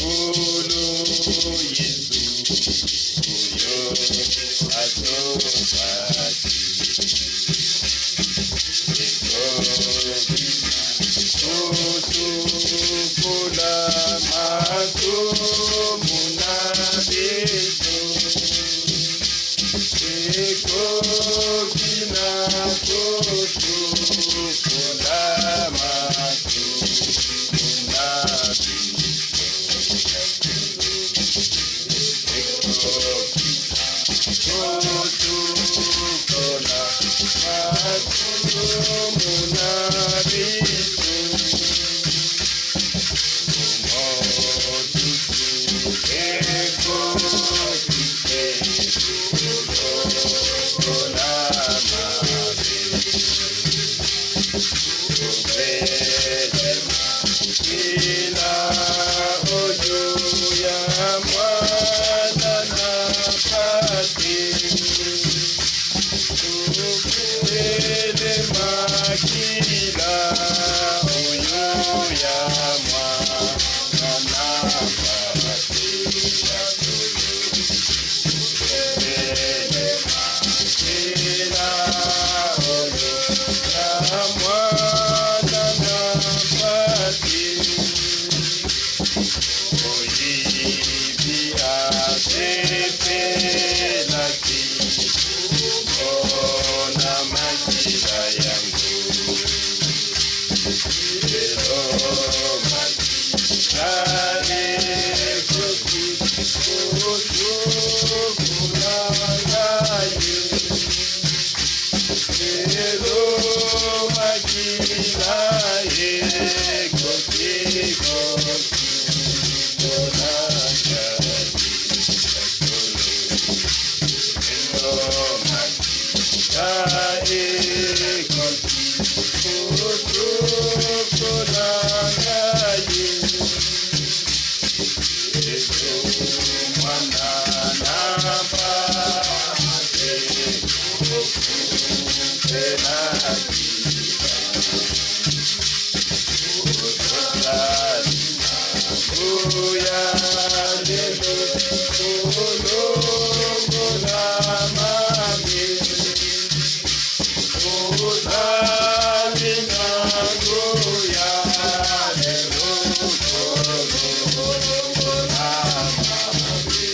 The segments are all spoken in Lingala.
Nkolo Yesu oyo asopaki ekoki kosukola masumu na biso ekoki na kosukola masumu na biso ekoki na kosukola masumu na biso mosusu ekoki te kolongola mabe obele makila oyo ya mwana na mpate obele makila oyo ya mwana na mpate ya solo obele makila oyo ya mwana na mpate oyibi asepelaki komona makila yango lelo makila ekoki kosukola ngai lelo makila ekoki kosukola ngai lelo makila ekoki kosukola ngai Yesu mwana na mpate okufelaki ozali nguya lelo kolongola mabe ozali na nguya lelo kolongola mabe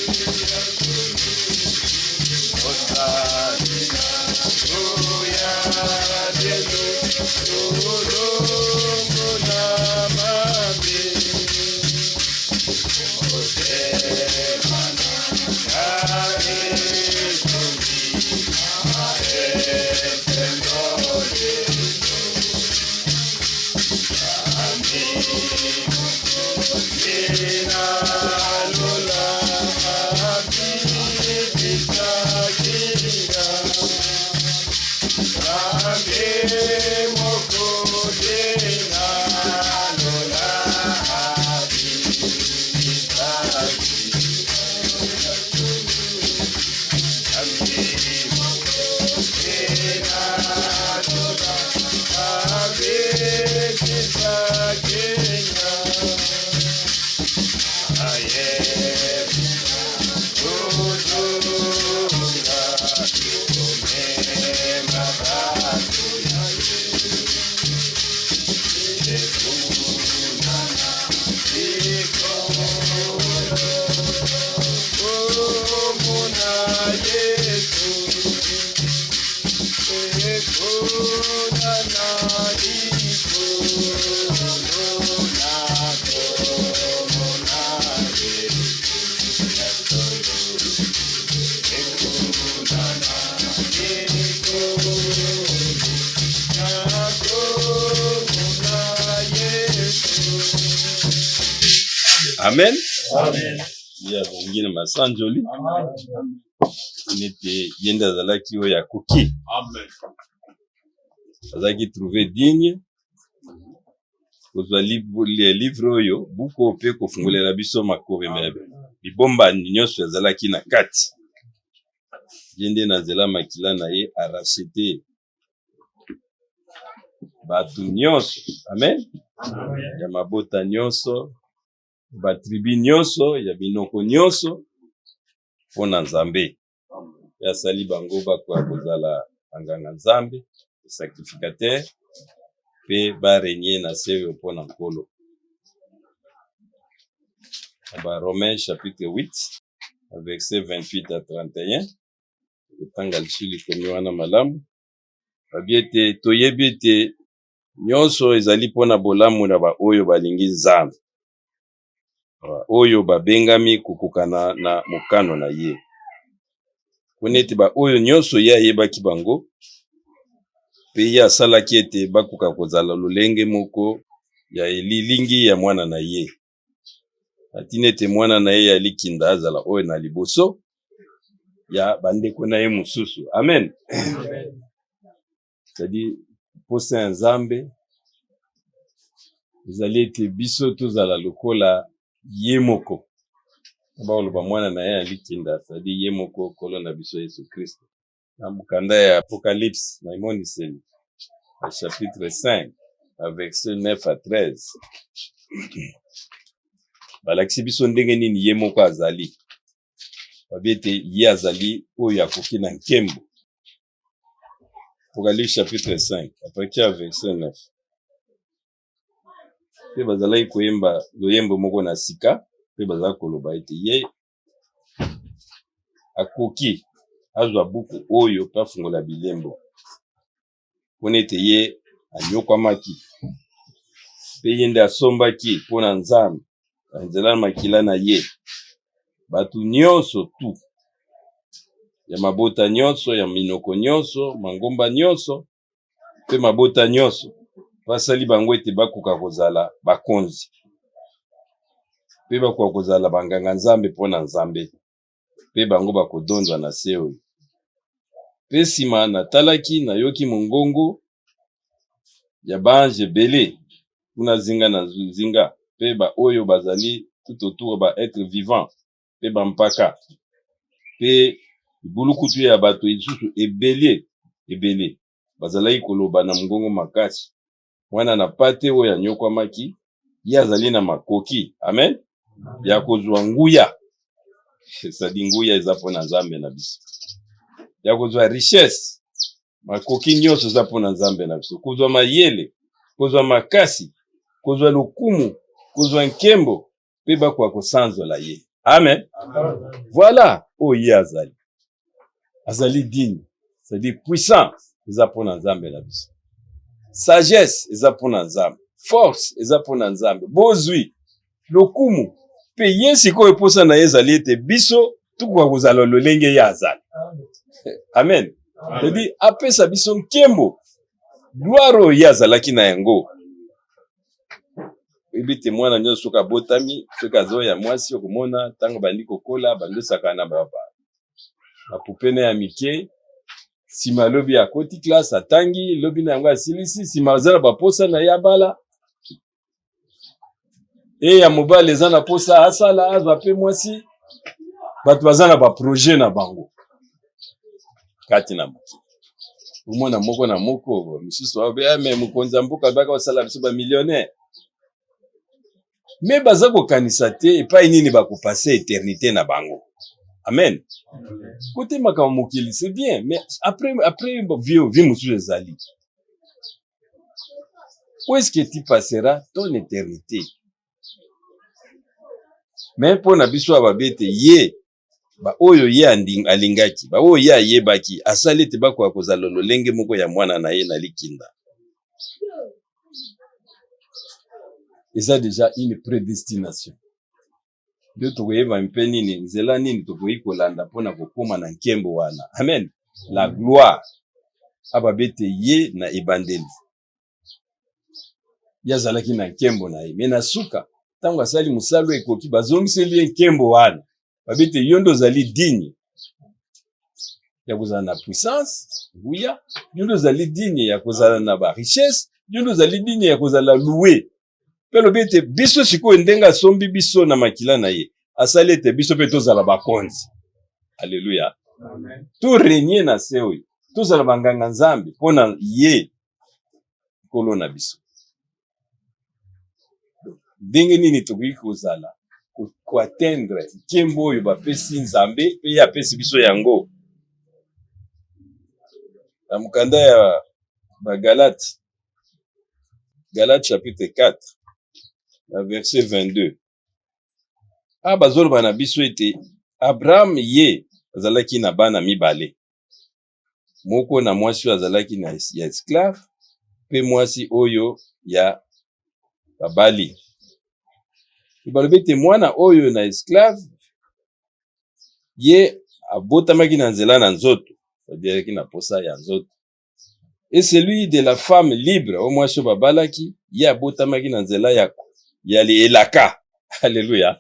ozali na nguya lelo kolongola mabe motema na ngai ekomi na esengo lelo Nzambe mokonzi na lola abikisaki nga Nzambe mokonzi na lola abikisaki nga Nzambe mokonzi na lola abikisaki nga ayebi kozonga komema bato na ye ekuna na likolo komona Yesu ekuna na likolo na komona Yesu ya solo ekuna na likolo na komona Yesu. Amen. Ye azongi na masanjoli nete ye nde azalaki oyo akoki azalaki trouvé digne kozwa livre oyo buku oyo mpe kofungolela biso makomeme bibombani nyonso ezalaki na kati. Ye nde na nzela makila na ye aracheter bato nyonso, amen, ya mabota nyonso. Ba tribu nyonso, ya minoko nyonso, mpo na Nzambe. Pe asali bango bakoka kozala banganga Nzambe, sacrificateur, pe ba régner na se oyo mpo na Nkolo. Na ba Romains chapitre 8, verset 28 à 31, kotanga lisusu likomi wana malamu. Babi ete toyebi ete nyonso ezali mpona bolamu na baoyo balingi Nzambe, oyo babengami kokokana na mokano na ye. Mpona ete baoyo nyonso ye ayebaki bango, mpe ye asalaki ete bakoka kozala lolenge moko ya elilingi ya mwana na ye. Atina ete mwana na ye ya likinda azala oyo na liboso ya bandeko na ye mosusu. Amen. C'est-à-dire, posa ya Nzambe ezali ete biso tozala lokola ye moko. Bakoloba mwana na ye ya likinda, c'est-à-dire ye moko Nkolo na biso Yesu Kristo. Na mokanda ya Apocalypse, na Emoniseli, na chapitre 5, na verset 9 à 13, balakisi biso ndenge nini ye moko azali. Babi ete ye azali oyo akoki na nkembo. Apocalypse chapitre 5, à partir ya verset 9. Mpe bazalaki koyemba loyembo moko na sika, mpe bazalaki koloba ete ye akoki azwa buku oyo mpe afungola bilembo, mpona ete ye anyokwamaki, mpe ye nde asombaki mpona Nzambe na nzela ya makila na ye bato nyonso tu ya mabota nyonso, ya minoko nyonso, mangomba nyonso mpe mabota nyonso. Basali bango ete bakoka kozala bakonzi mpe bakoka kozala banganga Nzambe mpona Nzambe, mpe bango bakodondwa na se oyo. Mpe nsima natalaki, nayoki mongongo ya baange ebele kuna zinga na zinga, mpe baoyo bazali tout autour, ba être vivant mpe bampaka mpe bulukutu ya bato lisusu ebele ebele, bazalaki koloba na mongongo makasi: mwana na pate oyo anyokwamaki, ye azali na makoki, amen, ya kozwa nguya, c'est-à-dire nguya eza mpona Nzambe na biso, ya kozwa richesse, makoki nyonso eza mpona Nzambe na biso, kozwa mayele, kozwa makasi, kozwa lokumu, kozwa nkembo, mpe bakoka kosanzola ye. Amen. Voilà oyo ye azali. Azali digne, c'est-à-dire puissance eza mpona Nzambe na biso, sagesse eza mpona Nzambe, force eza mpona Nzambe, bozwi, lokumu. Mpe ye sikoyo, mposa na ye ezali ete biso tokoka kozala lolenge ye azali. Amen. C'est-à-dire apesa biso nkembo, gloire oyo ye azalaki na yango. Oyebi te, mwana nyonso soki abotami, soki azoya mwasi, okomona ntango bandi kokola, bandosaka na bapoupées na ya mike. Nsima lobi akoti classe, atangi, lobi na yango asilisi, nsima aza na baposa na ye, abala. E ya mobali eza na posa asala, azwa mpe mwasi. Bato baza na baprojet na bango kati na mokili. Omona moko na moko misusu babe me mokonzi ya mboka baka kosala biso bamillionnaire, me baza kokanisa te epai nini bakopasser éternité na bango. Amen. Kote makambo mokili, c'est bien, mais après vie mosusu ezali. Où est-ce que tu passeras ton éternité? Mais mpo na biso awa, babi ete ye, baoyo ye alingaki, baoyo ye ayebaki, asali ete bakoka kozala lolenge moko ya mwana na ye na likinda. Eza déjà une prédestination. Nde tokoyeba mpe nini, nzela nini tokoki kolanda mpona kokóma na nkembo wana. Amen. La gloire ababi ete ye na ebandeli ye azalaki na nkembo na ye, me na suka, ntango asali mosala oyo ekoki, bazongiseli ye nkembo wana. Babi ete yo nde ozali digne ya kozala na puissance, nguya, yo nde ozali digne ya kozala na barichesse, yo nde ozali digne ya kozala loué. Mpe alobi ete biso sikoyo, ndenge asombi biso na makila na ye, asali ete biso mpe tozala bakonzi. Alleluya. Torégner na se oyo, tozala banganga Nzambe mpo na ye Nkolo na biso. Ndenge nini tokoki kozala Ko atteindre nkembo oyo bapesi Nzambe mpe ye apesi biso yango. Na mokanda ya Bagalate, Galate chapitre 4 na verset 22, awa bazoloba na biso ete Abraham ye azalaki na bana mibale, moko na mwasi oyo azalaki na ya esclave mpe mwasi oyo ya babali. Balobi ete mwana oyo na esclave ye abotamaki na nzela na nzoto, azalaki na posa ya nzoto. Et celui de la femme libre, oyo mwasi oyo babalaki, ye abotamaki na nzela ya elaka. Alléluia.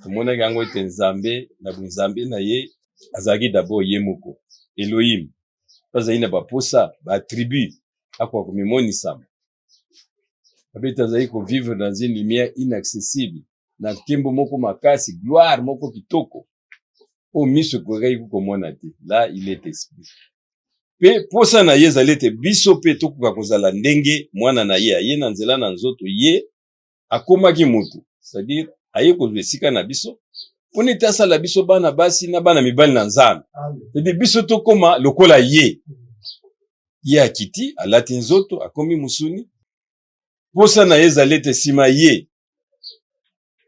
Tomonaki yango ete Nzambe na bonzambe na ye azalaki d'abord ye moko Elohim, azali na baposa baattribut akoka komimonisama. Abeti azali kovivre dans une lumière inaccessible, na nkembo moko makasi, gloire moko kitoko oyo miso ekokaki komona te. Là, il est esprit, mpe posa na ye ezali ete biso mpe tokoka kozala ndenge mwana na ye aye na nzela na nzoto. Ye akomaki motu, c'est-à-dire aye kozwa esika na biso mpona ete asala biso bana basi na bana mibali na Nzambe, c'est-à-dire biso tokóma lokola ye. Ye akiti, alati nzoto, akomi mosuni. Posa na ye ezali ete nsima ye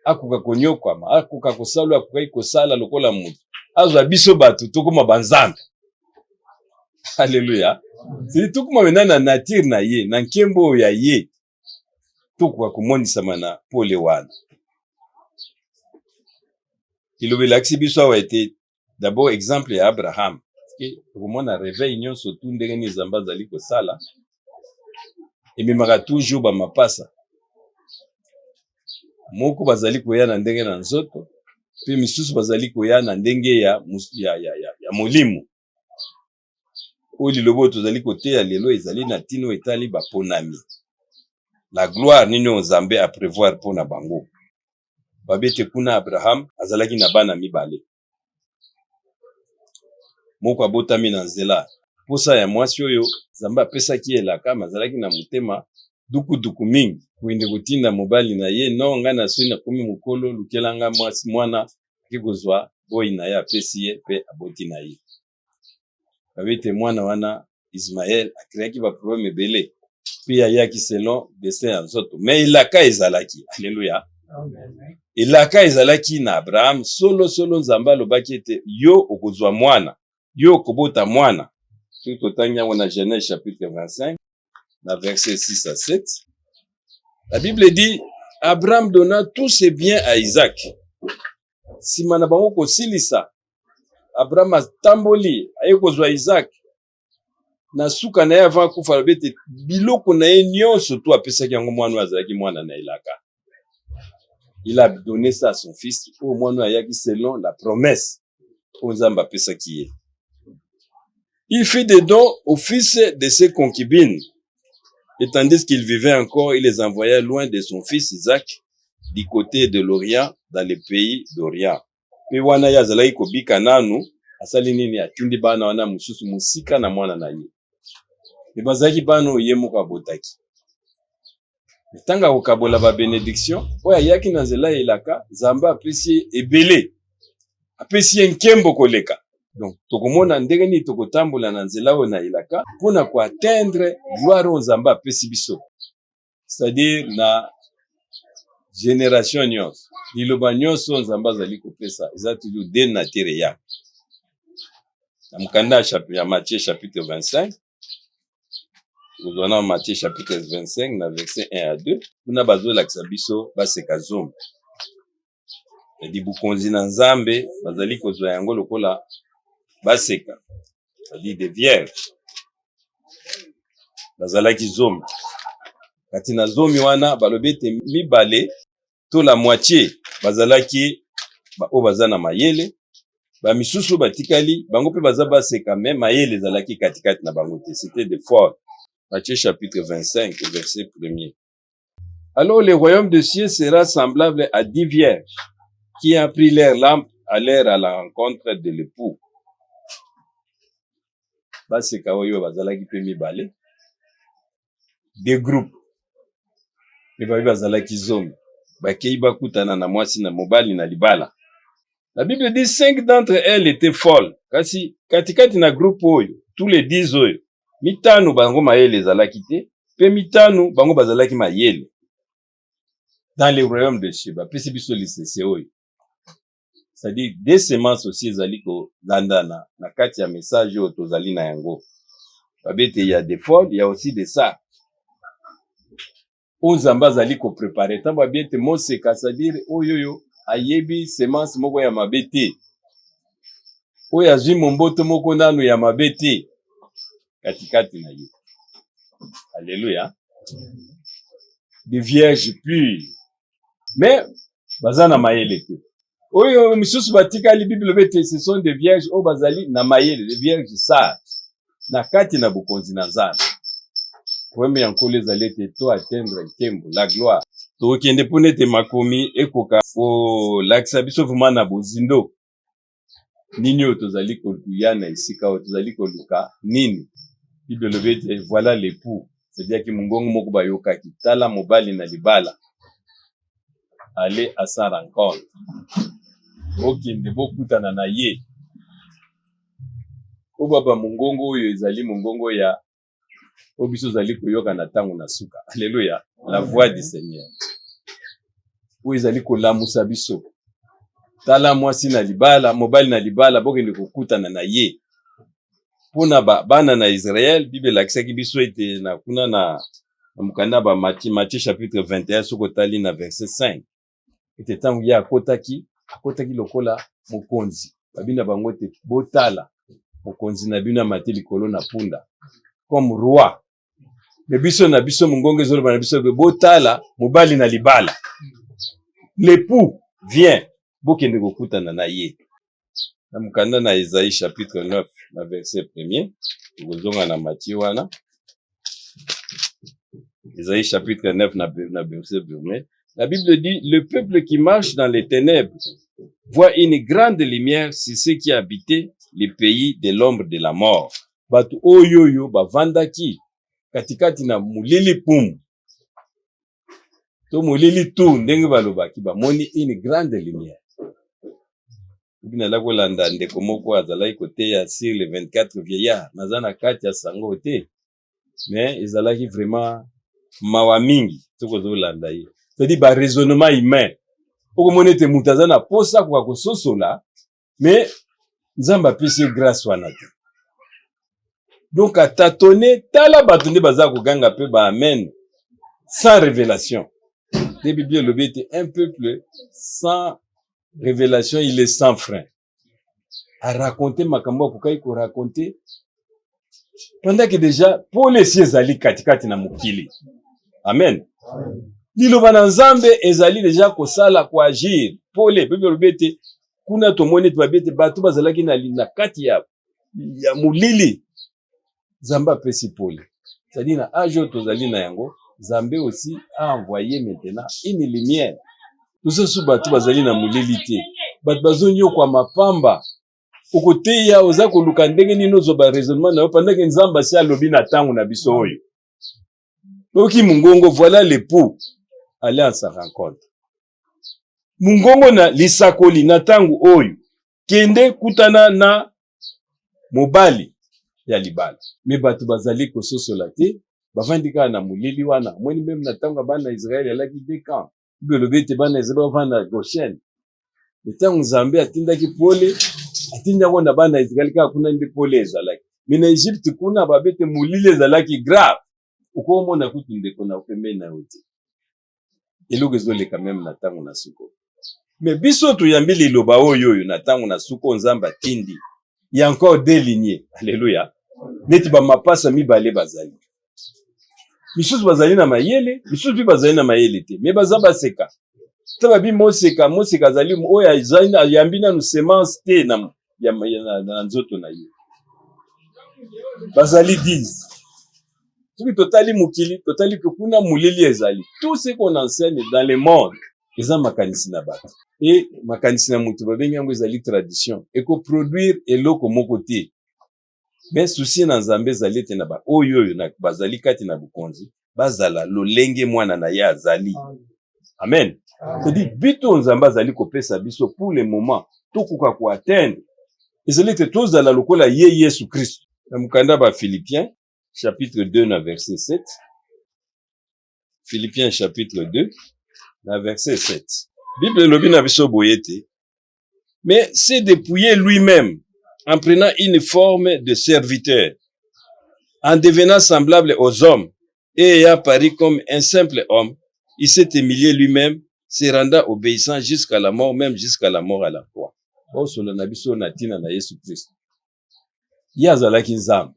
akoka konyokwama, akoka kosala, akokaki kosala lokola motu, azwa biso bato tokóma banzambe. Alleluya. C'est tokóma mena na nature na ye, na nkembo oyo ya ye, tokoka komonisama na pole wana. Liloba elakisi biso awa ete d'abord exemple ya Abraham, tokomona réveil nyonso tu ndenge nini Nzambe azali kosala, ememaka toujours bamapasa moko bazali koya na ndenge na nzoto, mpe misusu bazali koya na ndenge ya molimo. Oyo liloba oyo tozali koteya lelo ezali na ntina oyo etali baponami, la gloire nini oyo Nzambe aprévoir mpona bango. Babete kuna Abraham azalaki na bana mibale. Moko abotami na nzela posa ya mwasi oyo Nzambe apesaki elaka, me azalaki na motema dukuduku mingi kokende kotinda mobali na ye: "Non, ngai na soki nakomi mokolo, lukela nga mwasi." Mwana ake kozwa boyi na ye, apesi ye mpe aboti na ye. Babi ete mwana wana Ismael acréaki baproblème ebele, mpe ayaki selon destin ya nzoto, me elaka ezalaki. Alleluya. Elaka ezalaki na Abraham solo solo. Nzambe alobaki ete yo okozwa mwana, yo okobota mwana. Soki totangi yango na Genèse chapitre 25 na verset 6 à 7, la Bible dit: Abraham donna tous ses biens à Isaac. Nsima na bango kosilisa, Abraham atamboli, aye kozwa Isaac na suka na ye avant akufa. Alobi ete biloko na ye nyonso to apesaki yango mwana oyo azalaki mwana na elaka. Il a donné ça à son fils, oyo mwana oyo ayaki selon la promesse oyo Nzambe apesaki ye. Il fit des dons au fils de ses concubines, et tandis qu'il vivait encore, il les envoya loin de son fils Isaac, du côté de l'Orient, dans le pays d'Orient. Mpe wana ye azalaki kobika nanu, asali nini? Atindi bana wana mosusu mosika na mwana na ye, me bazalaki bana oyo ye moko abotaki. Ntango akokabola babénédiction, oyo ayaki na nzela ya elaka, Nzambe apesi ye ebele, apesi ye nkembo koleka. Donc tokomona ndenge nini tokotambola na nzela oyo na elaka mpona koatteindre gloire oyo Nzambe apesi biso, c'est-à-dire na génération nyonso. Liloba nyonso oyo Nzambe azali kopesa eza toujours de nature ya na mokanda ya Matthieu chapitre 25. Kozwa na Matthieu chapitre 25 na verset 1 à 2, kuna bazolakisa biso baseka 10. Edi bokonzi na Nzambe bazali kozwa yango lokola baseka, c'est-à-dire des vierges. Bazalaki 10. Kati na 10 wana, balobi ete mibale to la moitié bazalaki oyo baza na mayele, bamisusu batikali bango mpe baza baseka, me mayele ezalaki katikati na bango te, c'était de folles. Matthieu chapitre 25, verset 1er. Alors le royaume des cieux sera semblable à 10 vierges qui ont pris leur lampe, allèrent à la rencontre de l'époux. Baseka oyo bazalaki mpe mibale, deux groupes, mpe babi bazalaki 10. Bakei bakutana na mwasi na mobali na libala. La Bible dit cinq d'entre elles étaient folles. Kasi katikati na groupe oyo, tous les 10 oyo, mitano bango mayele ezalaki te, pe mitano bango bazalaki mayele. Dans le royaume de cieux, bapesi biso lisese oyo. C'est-à-dire deux semences aussi ezali kolandana na kati ya message oyo tozali na yango. Babete il y a des folles, il y a aussi des sages. Oyo Nzambe azali ko preparer ntango babi ete moseka, c'est-à-dire oyo oyo ayebi semence moko ya mabe te, oyo azwi momboto moko nanu ya mabe te katikati na ye. Alléluia. Des vierges pures. Mais baza na mayele te. Oyo misusu batikali, Bible elobi ete ce sont des vierges oyo bazali na mayele, des vierges sages na kati na bokonzi na Nzambe. Poeme ya Nkolo ezali ete to atteindre nkembo, la gloire. Tokokende mpona ete makomi ekoka kolakisa biso vraiment na bozindo nini oyo tozali koya na esika oyo tozali koluka nini. Bible elobi ete voilà l'époux, c'est-à-dire ki mongongo moko bayokaki, tala mobali na libala, aller à sa rencontre, bokende bokutana na ye. Oyo baba mongongo oyo ezali mongongo ya oyo biso ozali koyoka na ntango na suka. Alléluia, la voix du Seigneur oyo ezali kolamusa biso. Tala mwasi na libala, mobali na libala, bokende kokutana na ye. Mpona bana na Israël, Bible elakisaki biso ete na kuna na mokanda ba Matthieu, Matthieu chapitre 21, soki otali na verset 5, ete ntango ye akotaki, akotaki lokola mokonzi. Babi na bango ete botala mokonzi na bino amati likolo na punda comme roi. Mais biso na biso mongongo ezoloba na biso botala mobali na libala, l'époux vient, bokende kokutana na ye. Na mokanda na Esaïe chapitre 9 na verset 1er, tokozonga na Matthieu wana. Esaïe chapitre 9 na verset 1er, la Bible dit: le peuple qui marche dans les ténèbres voit une grande lumière sur ceux qui habitaient le pays de l'ombre de la mort. Bato oyo oyo bavandaki katikati na molili pumu to molili tu, ndenge balobaki, bamoni une grande lumière. Epi nala kolanda ndeko moko azalaki koteya sur les 24 vieillards. Naza na kati ya sango te, mais ezalaki vraiment mawa mingi soki ozolanda ye, c'est-à-dire ba raisonnement humain. Okomona ete moto aza na posa akoka kososola, mais Nzambe apesi ye grâce wana te. Donc atatone, tala bato nde baza koganga mpe ba amen sans révélation. Nde Bible elobi ete un peuple sans révélation, il est sans frein. Araconte makambo akokaki koraconte pendant que déjà pole esi ezali katikati na mokili. Amen. Liloba na Nzambe ezali deja kosala, koagir pole. Bible elobi ete kuna tomoni ete babi ete bato bazalaki na kati ya molili, Nzambe apesi pole. C'est-à-dire na age oyo tozali na yango, Nzambe aussi a envoyé maintenant une lumière. Tozosu bato bazali na molili te, bato bazonyokwama pamba. Okoteya, oza koluka ndenge nini ozwa ba raisonnement na yo pendant que Nzambe asi alobi na ntango na biso oyo. Oyoki mongongo, voilà l'époux, allez à sa rencontre. Mongongo na lisakoli na ntango oyo, kende kutana na mobali ya libala. Me bato bazali kososola te, bavandi kaka na molili wana. Omoni, même na ntango ya bana ya Israele alaki deux camps. Bible elobi ete bana ya Israele bavanda na Goshen. Ntango Nzambe atindaki pole, atindi yango na bana ya Israele kaka kuna nde pole ezalaki. Me na Egypte kuna babi ete molili ezalaki grave, okomona kutu ndeko na pembeni na yo te. Eloko ezoleka même na ntango na suko. Me biso toyambi liloba oyo oyo na ntango na suko Nzambe atindi ya encore deux lignées. Alléluia. Neti bamapasa mibale bazali, misusu bazali na mayele, misusu mpe bazali na mayele te, me baza baseka te. Babi moseka, moseka azali oyo ayambi nanu semence te na nzoto na ye. Bazali 10. Soki totali mokili, totali ke kuna molili ezali. Tout ce qu'on enseigne dans le monde eza makanisi na bato e makanisi na moto, babengi yango ezali tradition, ekoproduire eloko moko te. Mais souci na Nzambe ezali ete na baoyo oyo bazali kati na bokonzi bazala lolenge mwana na ye azali. Amen. C'est-à-dire but oyo Nzambe azali kopesa biso pour le moment tokoka ko atteindre ezali ete tozala lokola ye Yesu Kristo. Na mokanda ba Philippiens chapitre 2 na verset 7, Philippiens chapitre 2 na verset 7, Bible elobi na biso boye ete mais s'est dépouillé lui-même en prenant une forme de serviteur, en devenant semblable aux hommes et ayant apparu comme un simple homme, il s'est humilié lui-même, se rendant obéissant jusqu'à la mort, même jusqu'à la mort à la croix. Osolola na biso na ntina na Yesu Kristo. Ye azalaki Nzambe.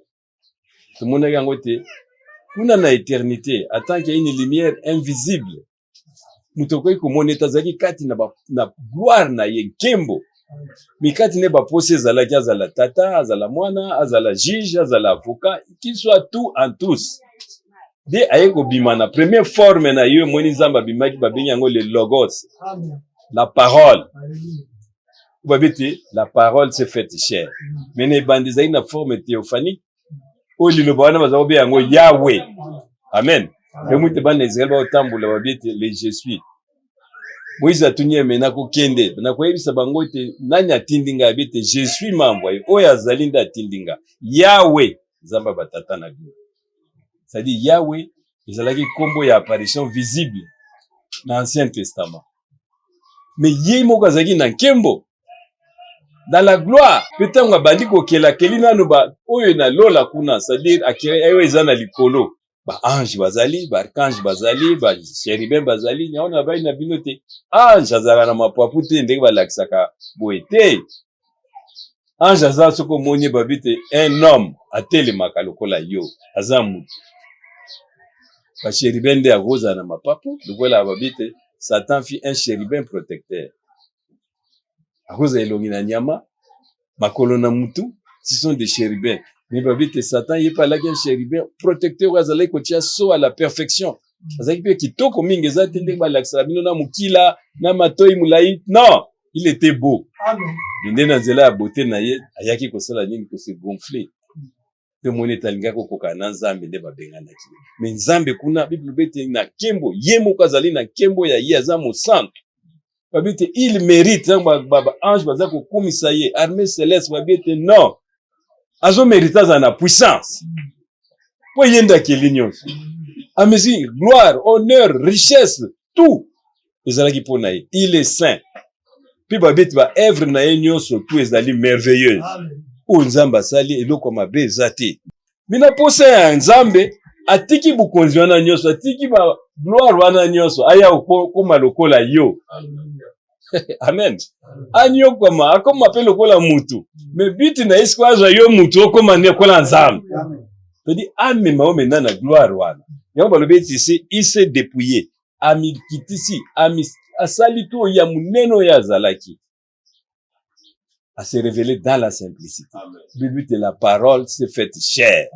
Tomonaki yango te kuna na éternité, en tant qu'il y a une lumière invisible, moto akoki komona ete azalaki kati na, ba, na gloire na ye, nkembo mikati nde baposi ezalaki, azala tata, azala mwana, azala juge, azala avocat, qu'il soit tout en tous. Nde aye kobima na première forme na ye, emoni Nzambe abimaki, babengi yango le Logos, la parole. Babi ete la parole s'est faite chair, mais na ebandi ezalaki na forme théophanique oyo liloba wana baza kobenga yango Yahweh. Amen. Yango te bana Israel baotambola, babi ete le je suis. Moïse atuni ye, me nakokende, nakoyebisa bango ete nani atindi ngai? Abi ete je suis m'a envoyé, oyo azali nde atindi nga, Yahweh, Nzambe ya batata na bino. C'est-à-dire Yahweh ezalaki nkombo ya apparition visible na Ancien Testament, mais ye moko azalaki na nkembo, dans la gloire. Mpe ntango abandi kokela, akeli nano ba oyo na lola kuna, c'est-à-dire akeli oyo eza na likolo, ba ange bazali, ba archange bazali, ba chérubin bazali. Yango na bai na bino te, ange azalaka na mapapu te ndenge balakisaka boye te. Ange aza, soki omoni babi te, un homme atelemaka lokola yo, aza mutu. Ba chérubin nde akozala na mapapu lokola babi te Satan fit un chérubin protecteur. Akozala elongi na nyama, makolo na mutu, ce sont des chérubins. Mais babi te Satan ye mpe alaki un chérubin protecteur oyo azalaki kotia so à la perfection. Azalaki mpe kitoko mingi, eza te ndenge balakisaka bino na mokila na matoi molai. Non, il était beau. Nde na nzela ya beauté na ye ayaki kosala nini? Kose gonfler mpe moni ete alingaki kokokana na Nzambe, nde babenganaki. Mais Nzambe kuna, Bible elobi ete na nkembo, ye moko azali na nkembo ya ye, aza mosantu. Babi ete il mérite. Ntango ba ange baza kokumisa ye, armée céleste, babi ete non, azomérite, azala na puissance mpo ye nde akeli nyonso. Amesi gloire, honneur, richesse, tout ezalaki mpo na ye. Il est saint. Mpe babi ete ba œuvre na ye nyonso tout ezali merveilleuse. Oyo Nzambe asali, eloko ya mabe eza te. Mina posa ya Nzambe, atiki bokonzi wana nyonso, atiki ba gloire wana nyonso, aya kokóma lokola yo. Amen. Anyokwama, akóma mpe lokola mutu. Mais but na ye sikoyo, azwa yo mutu, okóma nde lokola Nzambe, c'est-à-dire amema yo mena na gloire wana. Yango balobi ete se il s'est dépouillé, amikitisi, asali to ya monene oyo azalaki, à se révéler dans la simplicité. Bible te la parole s'est faite chair.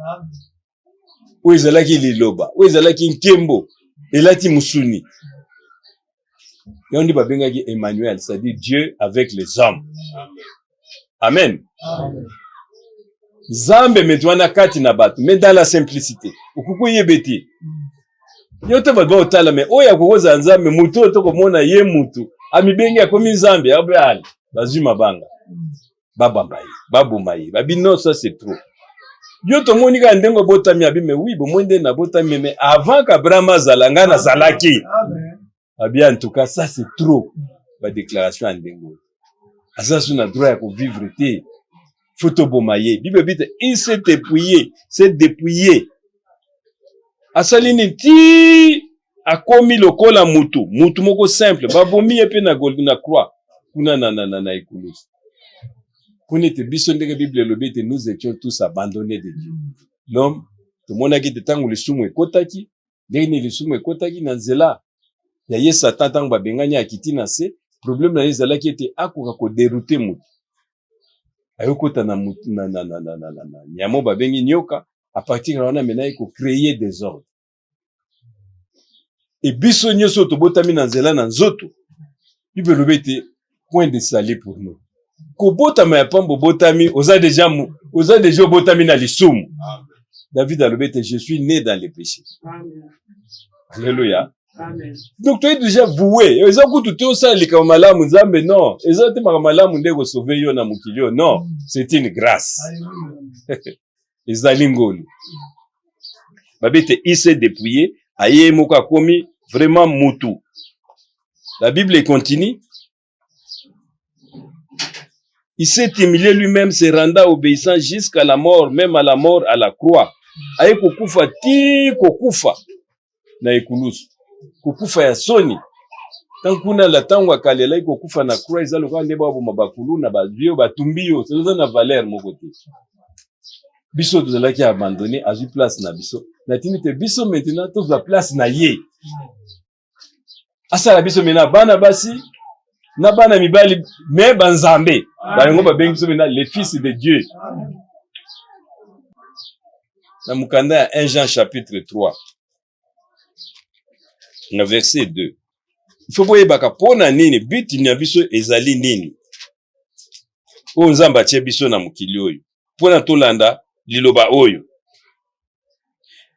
Oyo ezalaki liloba, oyo ezalaki nkembo, elati mosuni. Yango nde babengaki Emmanuel, c'est-à-dire Dieu avec les hommes. Amen. Nzambe meto wana kati na bato, mais dans la simplicité. Okoki koyeba te, yo te bato baotala, mais oyo akokozala Nzambe, motu oyo tokomona ye, mutu amibengi akomi Nzambe, abe ale bazwi mabanga, babamba ye, baboma ye. Babi non, ça c'est trop. Yo tomoni kaka ndenge obotami. Abi mais oui, bomoi nde nabotami, mais avant qu'Abraham azala, ngai nazalaki. Abi en tout cas, ça c'est trop. Ba déclaration ya ndenge oyo, aza so na droit ya kovivre te, faut toboma ye. Bible ebi te il s'est dépouillé, s'est dépouillé. Asali nini ti akomi lokola mutu, mutu moko simple? Babomi ye mpe na croix kuna na ekulusu, mpona ete biso, ndenge Bible elobi ete nous étions tous abandonnés de Dieu. L'homme, tomonaki ete ntango lisumu ekotaki, ndenge nini lisumu ekotaki? Na nzela ya ye Satan. Ntango babengani, akiti na se. Problème na ye ezalaki ete akoka kodérouter mutu, ayokota na, mutu, na nyama babengi nyoka. À partir wana mena ye kocréer désordre. E biso nyonso oyo tobotami na nzela na nzoto, Bible elobi ete point de salut pour nous. Kobotama ya pamba, obotami, oza déjà obotami na lisumu. David alobi ete je suis né dans le péché. Alléluia. Donc toye déjà voué. Eza kutu te osala likambo malamu Nzambe, non. Eza te makambo malamu nde ekosauve yo na mokili oyo, non. C'est une grâce. Ezali ngolu. Babi te il s'est dépouillé, aye moko akomi vraiment mutu. La Bible continue. Il s'est humilié lui-même, se rendant obéissant jusqu'à la mort, même à la mort à la croix. Aye kokufa ti kokufa na ekulusu. Kokufa ya soni. Tango kuna la tango ya kala elaki kokufa na croix eza lokola nde baboma bakuluna bazwi yo batumbi yo, eza na valeur moko te. Biso tozalaki abandonné, azwi place na biso. Natindi te biso maintenant tozwa place na ye. Asala biso mena bana basi na bana mibali me banzambe bayango babengi biso mena les fils de Dieu. Na mokanda ya 1 Jean chapitre 3 na verset 2, il faut boyebaka mpo na nini but na biso ezali nini oyo Nzambe atie biso na mokili oyo mpo na tolanda liloba oyo.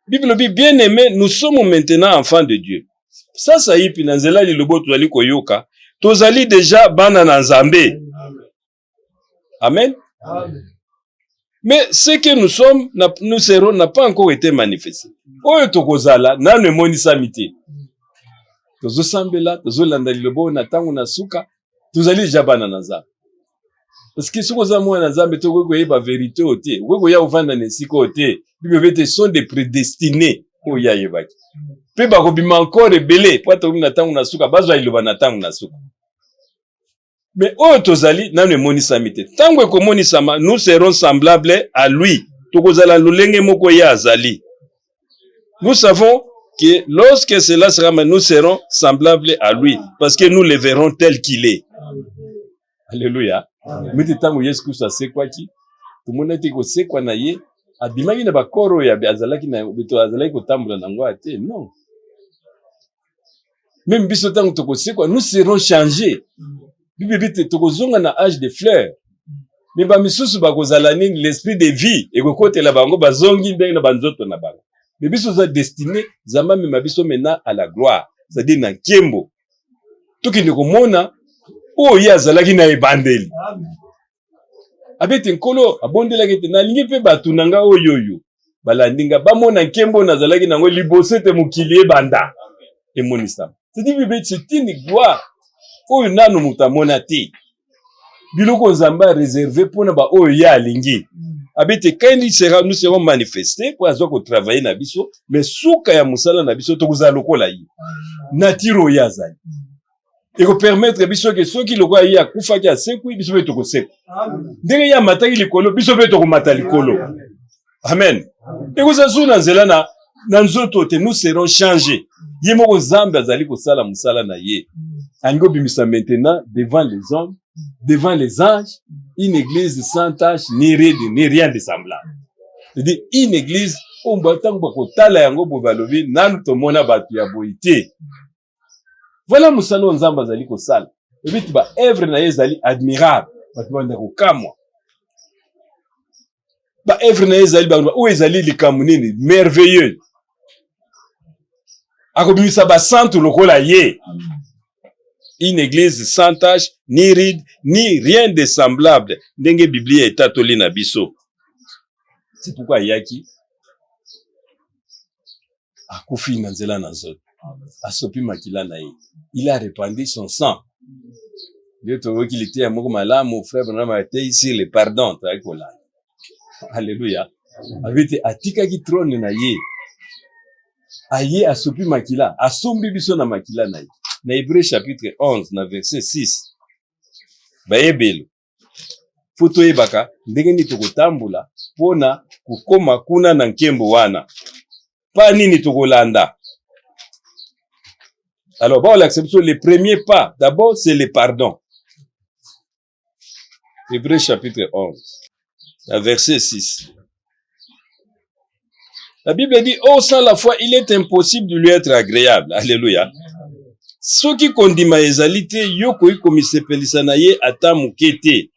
Bible elobi, bien aimé, nous sommes maintenant enfants de Dieu. Sasa ipi na nzela liloba tozali koyoka, tozali deja bana na Nzambe. Amen. Amen. Mais ce que nous sommes, nous serons, n'a pas encore été manifesté. Oyo tokozala nano emonisami te. Tozosambela, tozolanda liloba oyo na ntango na suka, tozali deja bana na Nzambe. Parce que soki oza mwana na Nzambe te, okoki koyeba verite oyo te, okoki koya kovanda na esika oyo te. Bible elobi ete sont des prédestinés oyo ye ayebaki. Mpe bakobima encore ebele po ata na ntango na suka bazwa liloba na ntango na suka. Mais oyo tozali nano emonisami te. Ntango ekomonisama, nous serons semblables à lui. Tokozala lolenge moko ye azali. Nous savons que lorsque cela sera, nous serons semblables à lui parce que nous le verrons tel qu'il est. Alléluia. Miti ntango Yesu Kristo asekwaki, tomoni ete kosekwa na ye abimaki na bakoro oyo azalaki na beto azalaki kotambola na yango te, non. Même biso ntango tokosekwa, nous serons changés. Bible ebi te tokozonga na âge de fleur. Mais bamisusu bakozala nini? L'esprit de vie ekokotela bango, bazongi ndenge na banzoto na bango. Mais biso oza destiné, Nzambe amema biso maintenant à la gloire, c'est-à-dire na nkembo. Tokende komona oyo ye azalaki na ebandeli. Abeti Nkolo abondelaki ete nalingi mpe bato na nga oyo oyo balandi nga bamona nkembo nazalaki nango liboso ete mokili ebanda emonisama. C'est-à-dire Bible, c'est une gloire oyo nano moto amona te. Biloko Nzambe a réservé mpona ba oyo ye alingi. Abeti quand il sera, nous serons manifestés po azwa kotravailler na biso, mais suka ya mosala na biso tokozala lokola ye. Nature oyo azali ekopermettre biso ke soki lokola ye akufaki asekwi, biso mpe tokosekwa. Ndenge ye amataki likolo, biso mpe tokomata likolo. Amen. Ekozala su na nzela na nzoto te, nous serons changés. Ye moko Nzambe azali kosala mosala na ye. Alingi obimisa maintenant devant les hommes, devant les anges, une église sans tache, ni ride, ni rien de semblable. C'est-à-dire une église oyo ntango bakotala yango boye balobi nanu tomona bato ya boye te. Voilà mosala oyo Nzambe azali kosala. Ebiti ba œuvre na ye ezali admirable, bato banda kokamwa. Ba œuvre na ye ezali oyo ezali likambo nini merveilleux. Akobimisa basantu lokola ye. Une église sans tache, ni ride, ni rien de semblable. Ndenge Biblia etatoli na biso. C'est pourquoi ayaki akufi na nzela na nzoto, asopi makila na ye, il a répandu son sang. Nde toyoki liteya moko malamu, frère Branham ateyi sur le pardon, toyaki kolanda. Alléluia. Abi te atikaki trône na ye, aye asopi makila, asombi biso na makila na ye. Na Hébreu chapitre 11 na verset 6, bayebelo fo toyebaka ndenge nini tokotambola mpona kokóma kuna na nkembo wana, pa nini tokolanda. Alors baolakisa biso le premier pas, d'abord c'est le pardon. Hébreu chapitre 11 na verset 6, la Bible dit: oh, sans la foi, il est impossible de lui être agréable. Alléluia. Soki kondima ezali te, yo koki komisepelisa na ye ata moke te.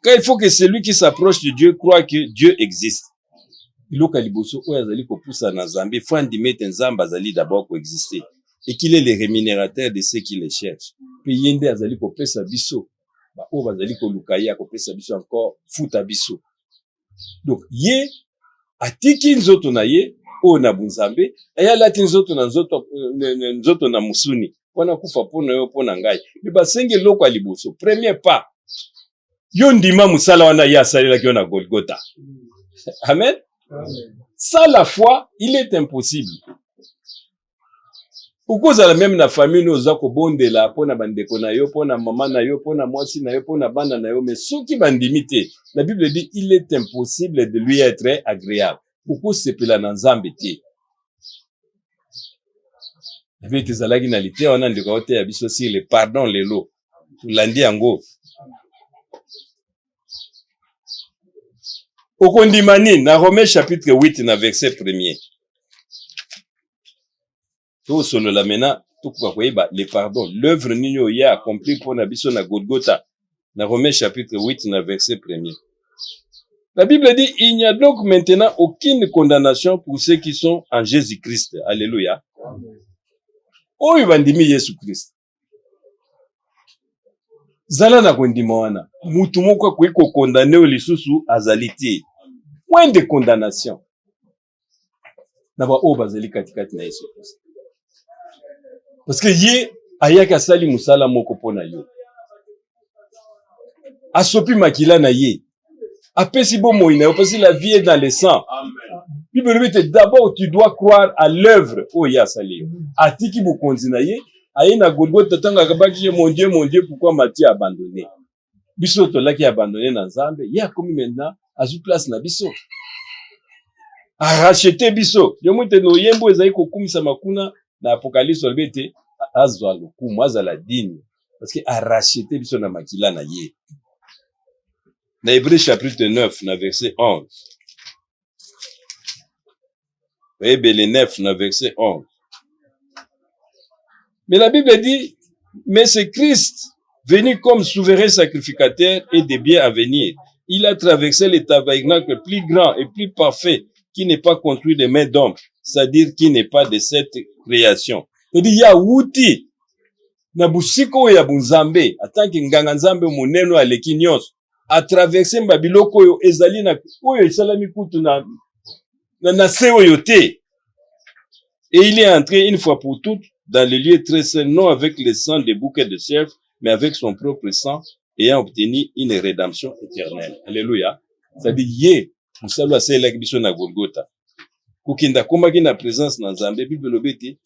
Car il faut que celui qui s'approche de Dieu croit que Dieu existe. Eloko ya liboso oyo azali kopusa na Nzambe, faut andima ete Nzambe azali d'abord koexister et qu'il est le remunerateur de ceux qui le cherchent. Mpe ye nde azali kopesa biso baoyo bazali koluka ye, akopesa biso encore futa biso. Donc ye atiki nzoto na ye oyo na bunzambe, aye alati nzoto na nzoto, nzoto na mosuni wana kufa mpo na yo mpo na ngai. Me basengi eloko ya liboso, premier pas, yo ndima mosala wana ye asalelaki yo na Golgotha. Amen. Sans la foi, il est impossible. Okozala meme na famille no oza kobondela mpo na bandeko na yo, mpo na mama na yo, mpo na mwasi na yo, mpo na bana na yo, mais soki bandimi te, la Bible dit il est impossible de lui être agréable. Okosepela na Nzambe te. Nayebi ete ezalaki na liteya wana ndeko aoteya biso sur le pardon lelo tolandi yango. Okondima nini? Na Romains chapitre 8 na verset premier. Tosolola maintenant tokoka koyeba le pardon, l'œuvre nini oyo ye accomplir mpo na biso na Golgotha. Na Romains chapitre 8 na verset premier. La Bible dit, il n'y a donc maintenant aucune condamnation pour ceux qui sont en Jésus-Christ. Alléluia. Oyo bandimi Yesu Christ. Zala na kondima wana. Mutu moko akoki kokondane oyo lisusu azali te. Point de condamnation. Na ba oyo bazali katikati na Yesu Christ. Parce que ye ayaki asali mosala moko mpo na yo. Asopi makila na ye. Apesi bomoi na yo parce que la vie est dans le sang. Bible elobi ete d'abord tu dois croire à l'œuvre oyo ye asali yo. Atiki bokonzi na ye, aye na Golgotha ntango akabaki ye, mon Dieu, mon Dieu, pourquoi m'as-tu abandonné? Biso tolaki abandonné na Nzambe, ye akomi maintenant azwi place na biso. Arachete biso. Yo moi te loyembo ezali kokumisama kuna na Apocalypse alobi ete azwa lokumu, azala digne parce que arachete biso na makila na ye. Na Hébreux chapitre 9 na verset 11. Ebele 9 na verset 11. Mais la Bible dit, mais c'est Christ venu comme souverain sacrificateur et des biens à venir. Il a traversé le tabernacle plus grand et plus parfait qui n'est pas construit de main d'homme, c'est-à-dire qui n'est pas de cette création. C'est-à-dire, il y a outil na bosika oyo ya bonzambe atanke nganga nzambe monene oyo aleki nyonso atraverse mba biloko oyo ezali na oyo esalami kutu na, na, na se oyo te. Et il est entré une fois pour toutes dans le lieu très saint, non avec le sang des bouquets de chèvres, mais avec son propre sang, ayant obtenu une rédemption éternelle. Alléluia. C'est-à-dire, ye, mosala asalelaki biso na Golgotha. Kokenda akomaki na présence na Nzambe, Bible elobi ete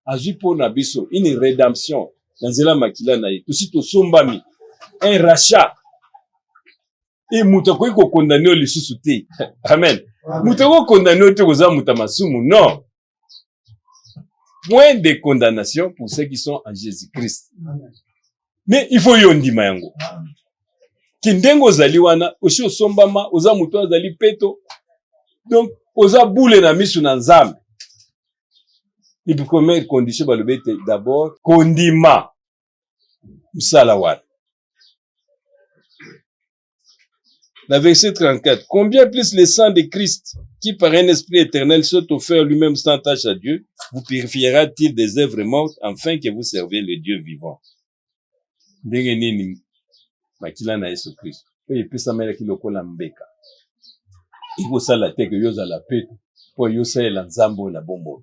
azwi mpo na biso une rédemption na nzela makila na ye. Tosi tosombami, un rachat. E moto akoki kokondane yo lisusu te. Amen. Moto akoki kokondane yo te koza moto ya masumu, non. Point de condamnation pour ceux qui sont en Jésus-Christ. Mais il faut yo ndima yango. Ki ndenge ozali wana, osi osombama, oza moto azali peto. Donc oza bule na misu na Nzambe. Et puis première condition balobi ete d'abord kondima mosala wana. Na verset 34, combien plus le sang de Christ, qui par un esprit éternel s'est offert lui-même sans tache à Dieu, vous purifiera-t-il des œuvres mortes afin que vous serviez le Dieu vivant? Ndenge nini makila na Yesu Kristo oyo epesamelaki lokola mbeka ekosala te ke yo ozala peto mpo yo osalela Nzambe oyo na bomoi?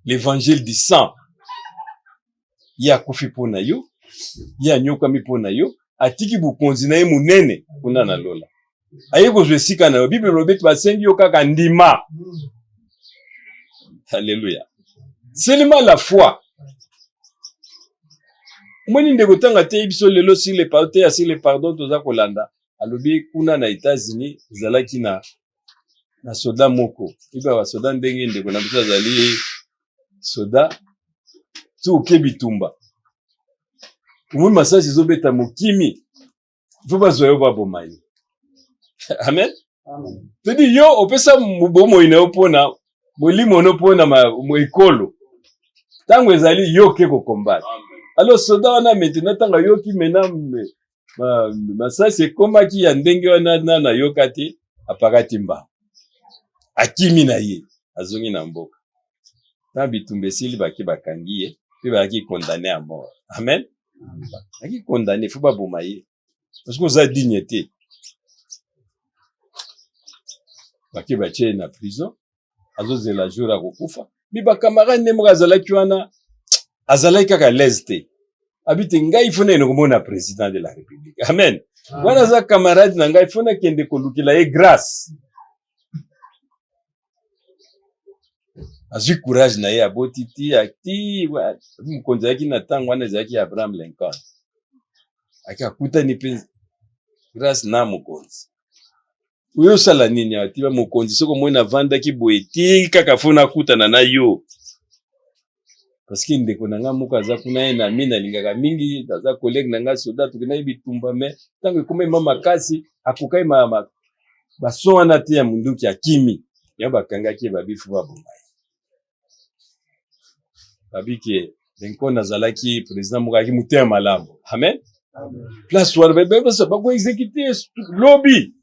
L'évangile du sang, ye akufi mpo na yo, ye anyokwami mpo na yo, atiki bokonzi na ye monene kuna na lola, aye kozwa esika na yo. Bible elobi ete basengi yo kaka ndima. Alléluia. Seulement la foi. Omoni ndeko ntango ateyi biso lelo sur le pardon, teya sur le pardon, toza kolanda, alobi kuna na États-Unis ezalaki na na soda moko, eba ba soda ndenge ndeko na biso azali soda, soki oke bitumba omoni masasi ezobeta mokimi, fo bazwa yo baboma yo. Amen. Todi yo opesa bomoi na yo mpona molimo no mpona ekolo, ntango ezali yo oke kokombate. Alors soda wana maintenant ntango ayoki mena masasi ekomaki ya ndenge wana na nayoka te, apakati mbangu. Akimi na ye, azongi na mboka. Ntango bitumba esili, bake bakangi ye mpe bazalaki condamné à mort. Amen. Bazalaki condamné, faut baboma ye parce que oza digne te. Bake batie ye na prison, azozela jour akokufa. Mi ba camarade nde moko azalaki wana, azalaki kaka l'aise te. Abi te ngai faut nakende komona président de la République. Amen. Wana aza camarade na ngai, faut nakende kolukela ye grâce. Azwi courage na ye, aboti ti ati mokonzi azalaki na ntango wana ezalaki Abraham Lincoln. Aki akutani mpe grâce na mokonzi. Oyo osala nini awa? Tiba mokonzi, soki omoni navandaki boye ti kaka fo nakutana na yo. Parce que ndeko na nga moko aza kuna, ye na mi nalingaka mingi, aza collègue na nga soda, tokendaki bitumba, mais ntango ekomaki ma makasi, akokaki ma bason wana te ya munduki, akimi. Yango bakangaki ye, babifu baboma ye. Babike Lincoln azalaki président moko ayaki motema malamu. Amen. Place wana bako exécuter lobi.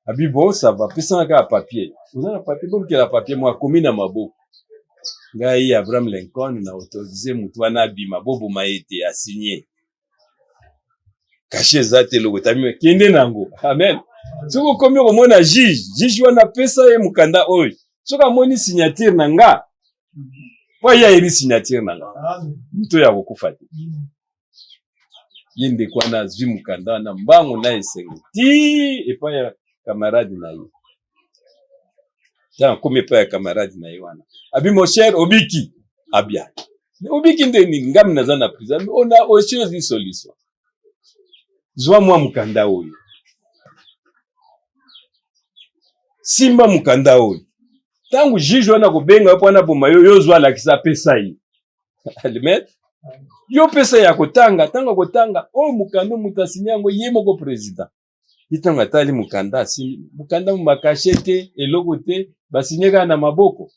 Abi bon ça va, pesanga kaka papier. Oza na papier, bolukela papier moko akomi na maboko. Ngai Abraham Lincoln na autorise motu wana abima, boboma ye te, asigne. Kashe eza te, eloko etami, kende nango. Amen. Soki okomi komona juge, juge wana apesa ye mokanda oyo. Soki amoni signature na nga, po ye ayebi signature na nga, moto oyo akokufa te. Ye ndeko wana azwi mokanda wana mbangu na esengo ti epai ya camarade na ye. Ntango akomi epai ya camarade na ye wana, abi mon cher, obiki abia obiki nde nini? Ngami naza na prison, ona osi ozwi solution, zwa mwa mokanda oyo, simba mokanda oyo. Ntango juge wana akobenga yo mpo wana boma yo, yo zwa alakisa, apesa ye alimete yo pesa ya kotanga. Ntango akotanga oyo mokanda, moto asinya yango ye moko president. Ye ntango atali mokanda, asimbi mokanda mo bakashe te, eloko te, basinye kaka na maboko.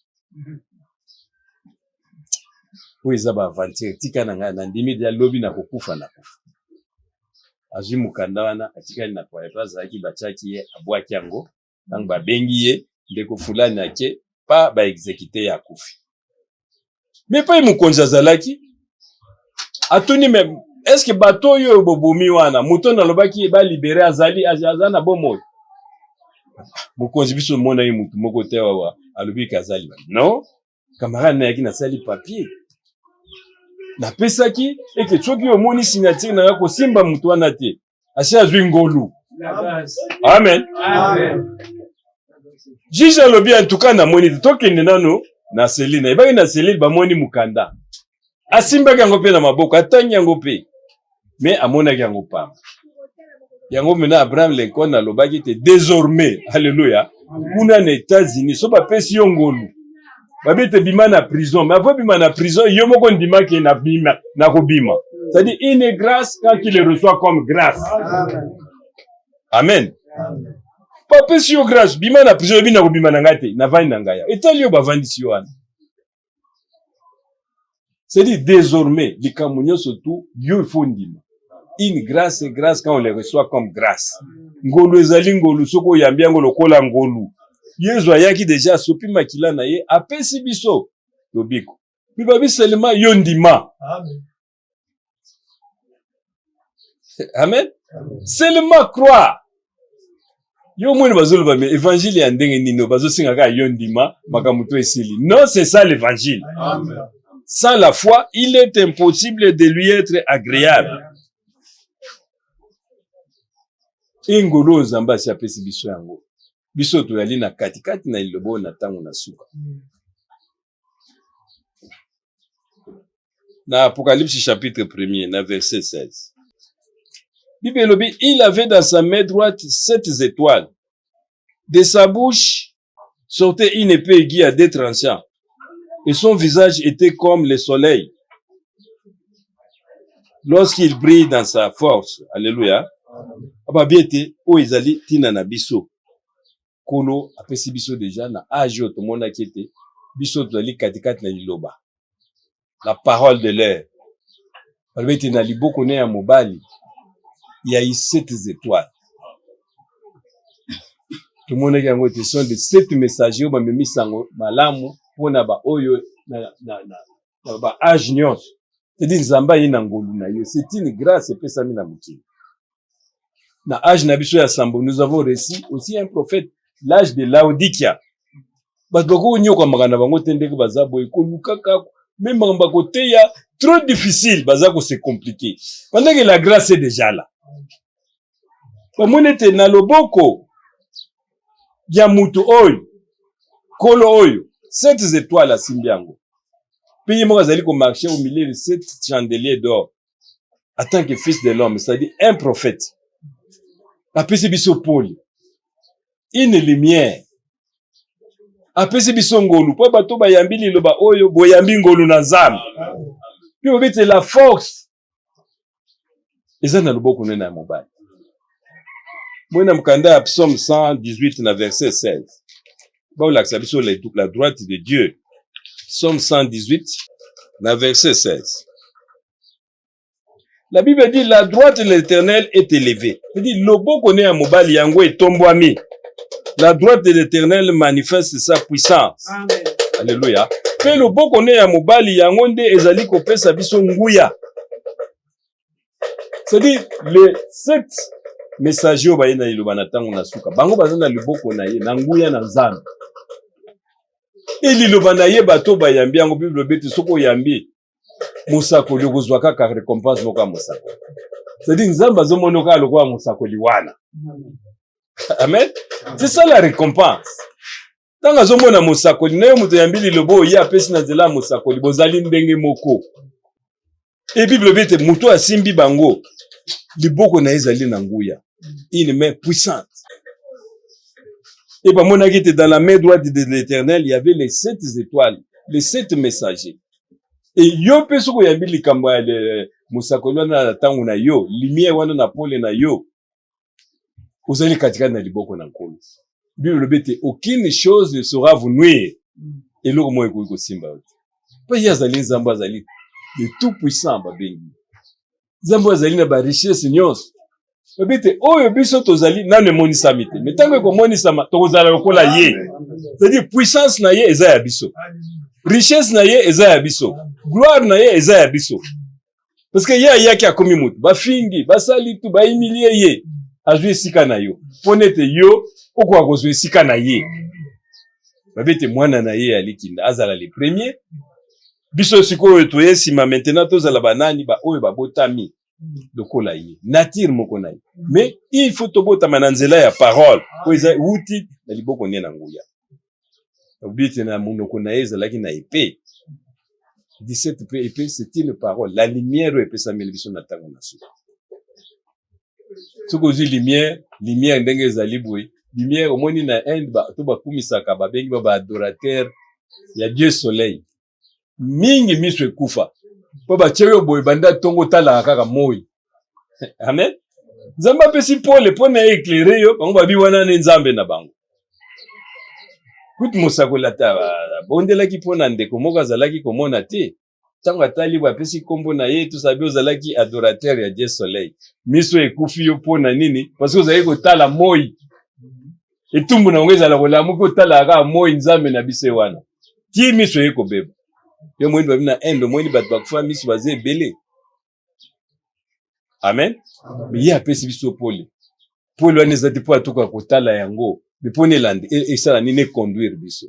Oyo eza ba aventure, tika na ngai, nandimi deja lobi nakokufa, nakufa. Azwi mokanda wana, atikali na poye pe azalaki, batiaki ye, abwaki yango. Ntango babengi ye, ndeko fulani ake pa ba exécuter ye, akufi. Me epai mokonzi azalaki, atuni me est-ce que bato oyo bobomi wana, moto nalobaki balibere azali, aza na bomoi? Mokonzi, biso omonaki motu moko te awa alobi ke azali. Non, camarade nayaki, nasali papier, napesaki eke soki omoni signature na nga, kosimba motu wana te, asi azwi ngolu. Amen, amen. Juge alobi en tout cas namoni te, tokende nano na selile. Nayebaki na selile bamoni mokanda, asimbaki yango mpe na maboko, atangi yango mpe, me amonaki yango pamba. Yango mena Abraham Lincoln alobaki te désormais, alléluia, kuna na États-Unis so bapesi yo ngolu, babi ete bima na prison, mais avant bima na prison, yo moko ndimaki na bima, na kobima. C'est-à-dire une grâce quand tu le reçois comme grâce. Amen. Bapesi yo grâce, bima na prison, oyebi na kobima na ngai te, navandi na ngai. Etali yo bavandisi yo wana. C'est-à-dire désormais likambo nyonso tu yo il faut ndima. Une grâce c'est grâce quand on le reçoit comme grâce. Ngolu ezali ngolu soki oyambi yango lokola ngolu. Yezu ayaki deja, asopi makila na ye, apesi biso lobiko. Mi babi seulement yo ndima. Amen. Amen. Seulement croire. Yo moni bazoloba mais évangile ya ndenge nini bazosenga kaka yo ndima makambo to esili. Non, c'est ça l'évangile. Sans la foi, il est impossible de lui être agréable. Engolo oyo Nzambe asi apesi biso yango. Biso toyali na katikati na liloba oyo na ntango na suka. Na Apocalypse chapitre 1er na verset 16. Bible elobi, il avait dans sa main droite 7 étoiles. De sa bouche sortait une épée aiguë à deux tranchants. Et son visage était comme le soleil lorsqu'il brille dans sa force. Alléluia. Ababi ete oyo ezali tina na biso. Nkolo apesi biso deja na age oyo tomonaki ete biso tozali katikati na liloba, la parole de l'heure. Balobi ete na liboko ne ya mobali ya sept étoiles. Tomonaki yango ete sont de sept messagers oyo bamemi sango malamu mpo na baoyo na ba age nyonso. C'est-à-dire Nzambe aye na ngolu na ye, c'est une grâce epesami na mokili. Na age na biso ya sambo, nous avons reçu aussi un prophète, l'âge de Laodikia. Bato bakoki konyokwamaka na bango te ndenge baza boye, kolukaka me makambo ya koteya trop difficile, baza kose compliquer pendant que la grâce est déjà là. Bamoni ete na loboko ya mutu oyo, nkolo oyo, sept étoiles asimbi yango, mpe ye moko azali komarcher au milieu de sept chandeliers d'or en tant que fils de l'homme, c'est-à-dire un prophète. Apesi biso pole, une lumière, apesi biso ngolu, mpo bato bayambi liloba oyo, boyambi ngolu na Nzambe. Mpe bobi la force eza na loboko nene ya mobali. Moi, na mokanda ya Psaume 118 na verset 16, baolakisa biso la droite de Dieu. Psaume 118 na verset 16, la Bible dit: "La droite de l'Éternel est élevée", c'est-à-dire loboko ne ya mobali yango etombwami. "La droite de l'Éternel manifeste sa puissance." Amen. Alléluia. Mpe loboko ne ya mobali yango nde ezali kopesa biso nguya, c'est-à-dire les sept messagers oyo baye na liloba na ntango na suka, bango baza na loboko na ye na nguya na Nzambe e liloba na ye. Bato bayambi yango, Bible elobi ete soki oyambi mosakoli, okozwa kaka récompense moko ya mosakoli, c'est-à-dire Nzambe azomona kaka lokola mosakoli wana. Amen. C'est ça la récompense. Ntango azomona mosakoli na yo, moto oyambi liloba oyo ye apesi na nzela ya mosakoli, bozali ndenge moko. E Bible elobi ete moto asimbi bango, liboko na ye ezali na nguya, une main puissante. E bamonaki ete dans la main droite de l'Éternel, il y avait les sept étoiles, les sept messagers. E yo mpe, soki oyambi likambo ya mosakoli wana na ntango na yo, lumière wana na pole na yo, ozali katikati na liboko na Nkolo. Bible elobi ete aucune chose ne saura vous nuire, eloko moko ekoki kosimba yo te, mpo ye azali Nzambe, azali le tout puissant. Babengi Nzambe oyo azali na barichesse nyonso. Babi ete oyo biso tozali nano emonisami te, me ntango ekomonisama, tokozala lokola ye, c'est-à-dire puissance na ye eza ya biso, richesse na ye eza ya biso, gloire na ye eza ya biso, parce que ye ayaki, akomi motu, bafingi, basali tu, bahumilier ye, azwi esika na yo mpo nete yo okoka kozwa esika na ye. Babi ete mwana na ye alikinda azala le premier. Biso sikoyo toye nsima. Maintenant tozala banani? Baoyo babotami lokola ye, nature moko na ye. Mais il faut tobotama na nzela ya parole oyo eza wuti na liboko nde na nguya. Obi ete na monoko na ye ezalaki na épée 17, mpe épée, c'est une parole, la lumière oyo epesameli biso na ntango na suka. Soki ozwi lumière, lumière ndenge ezali boye, lumière omoni na Inde, to bakumisaka, babengi ba baadorateur ya dieu soleil mingi, miso ekufa mpo batie yo boye, banda ntongo otalaka kaka moi. Amen. Nzambe apesi pole mpo na ye éclaire yo, bango babi wana nde Nzambe na bango. Kutu mosakoli ata abondelaki mpo na ndeko moko azalaki komona te. Ntango atali boye, apesi nkombo na ye, tosabi ozalaki adorateur ya dieu soleil, miso ekufi yo mpo na nini? Parce que ozalaki kotala moi. Etumbu na yango ezala kolamuki, otalaka kaka moi, Nzambe na biso wana, ti miso eye kobeba. Yo moni babi na Inde, omoni bato bakufa miso baza ebele. Amen. Me ye apesi biso pole. Pole wana eza te mpo atoka kotala yango, me mpona elanda, esala nini? Econduire biso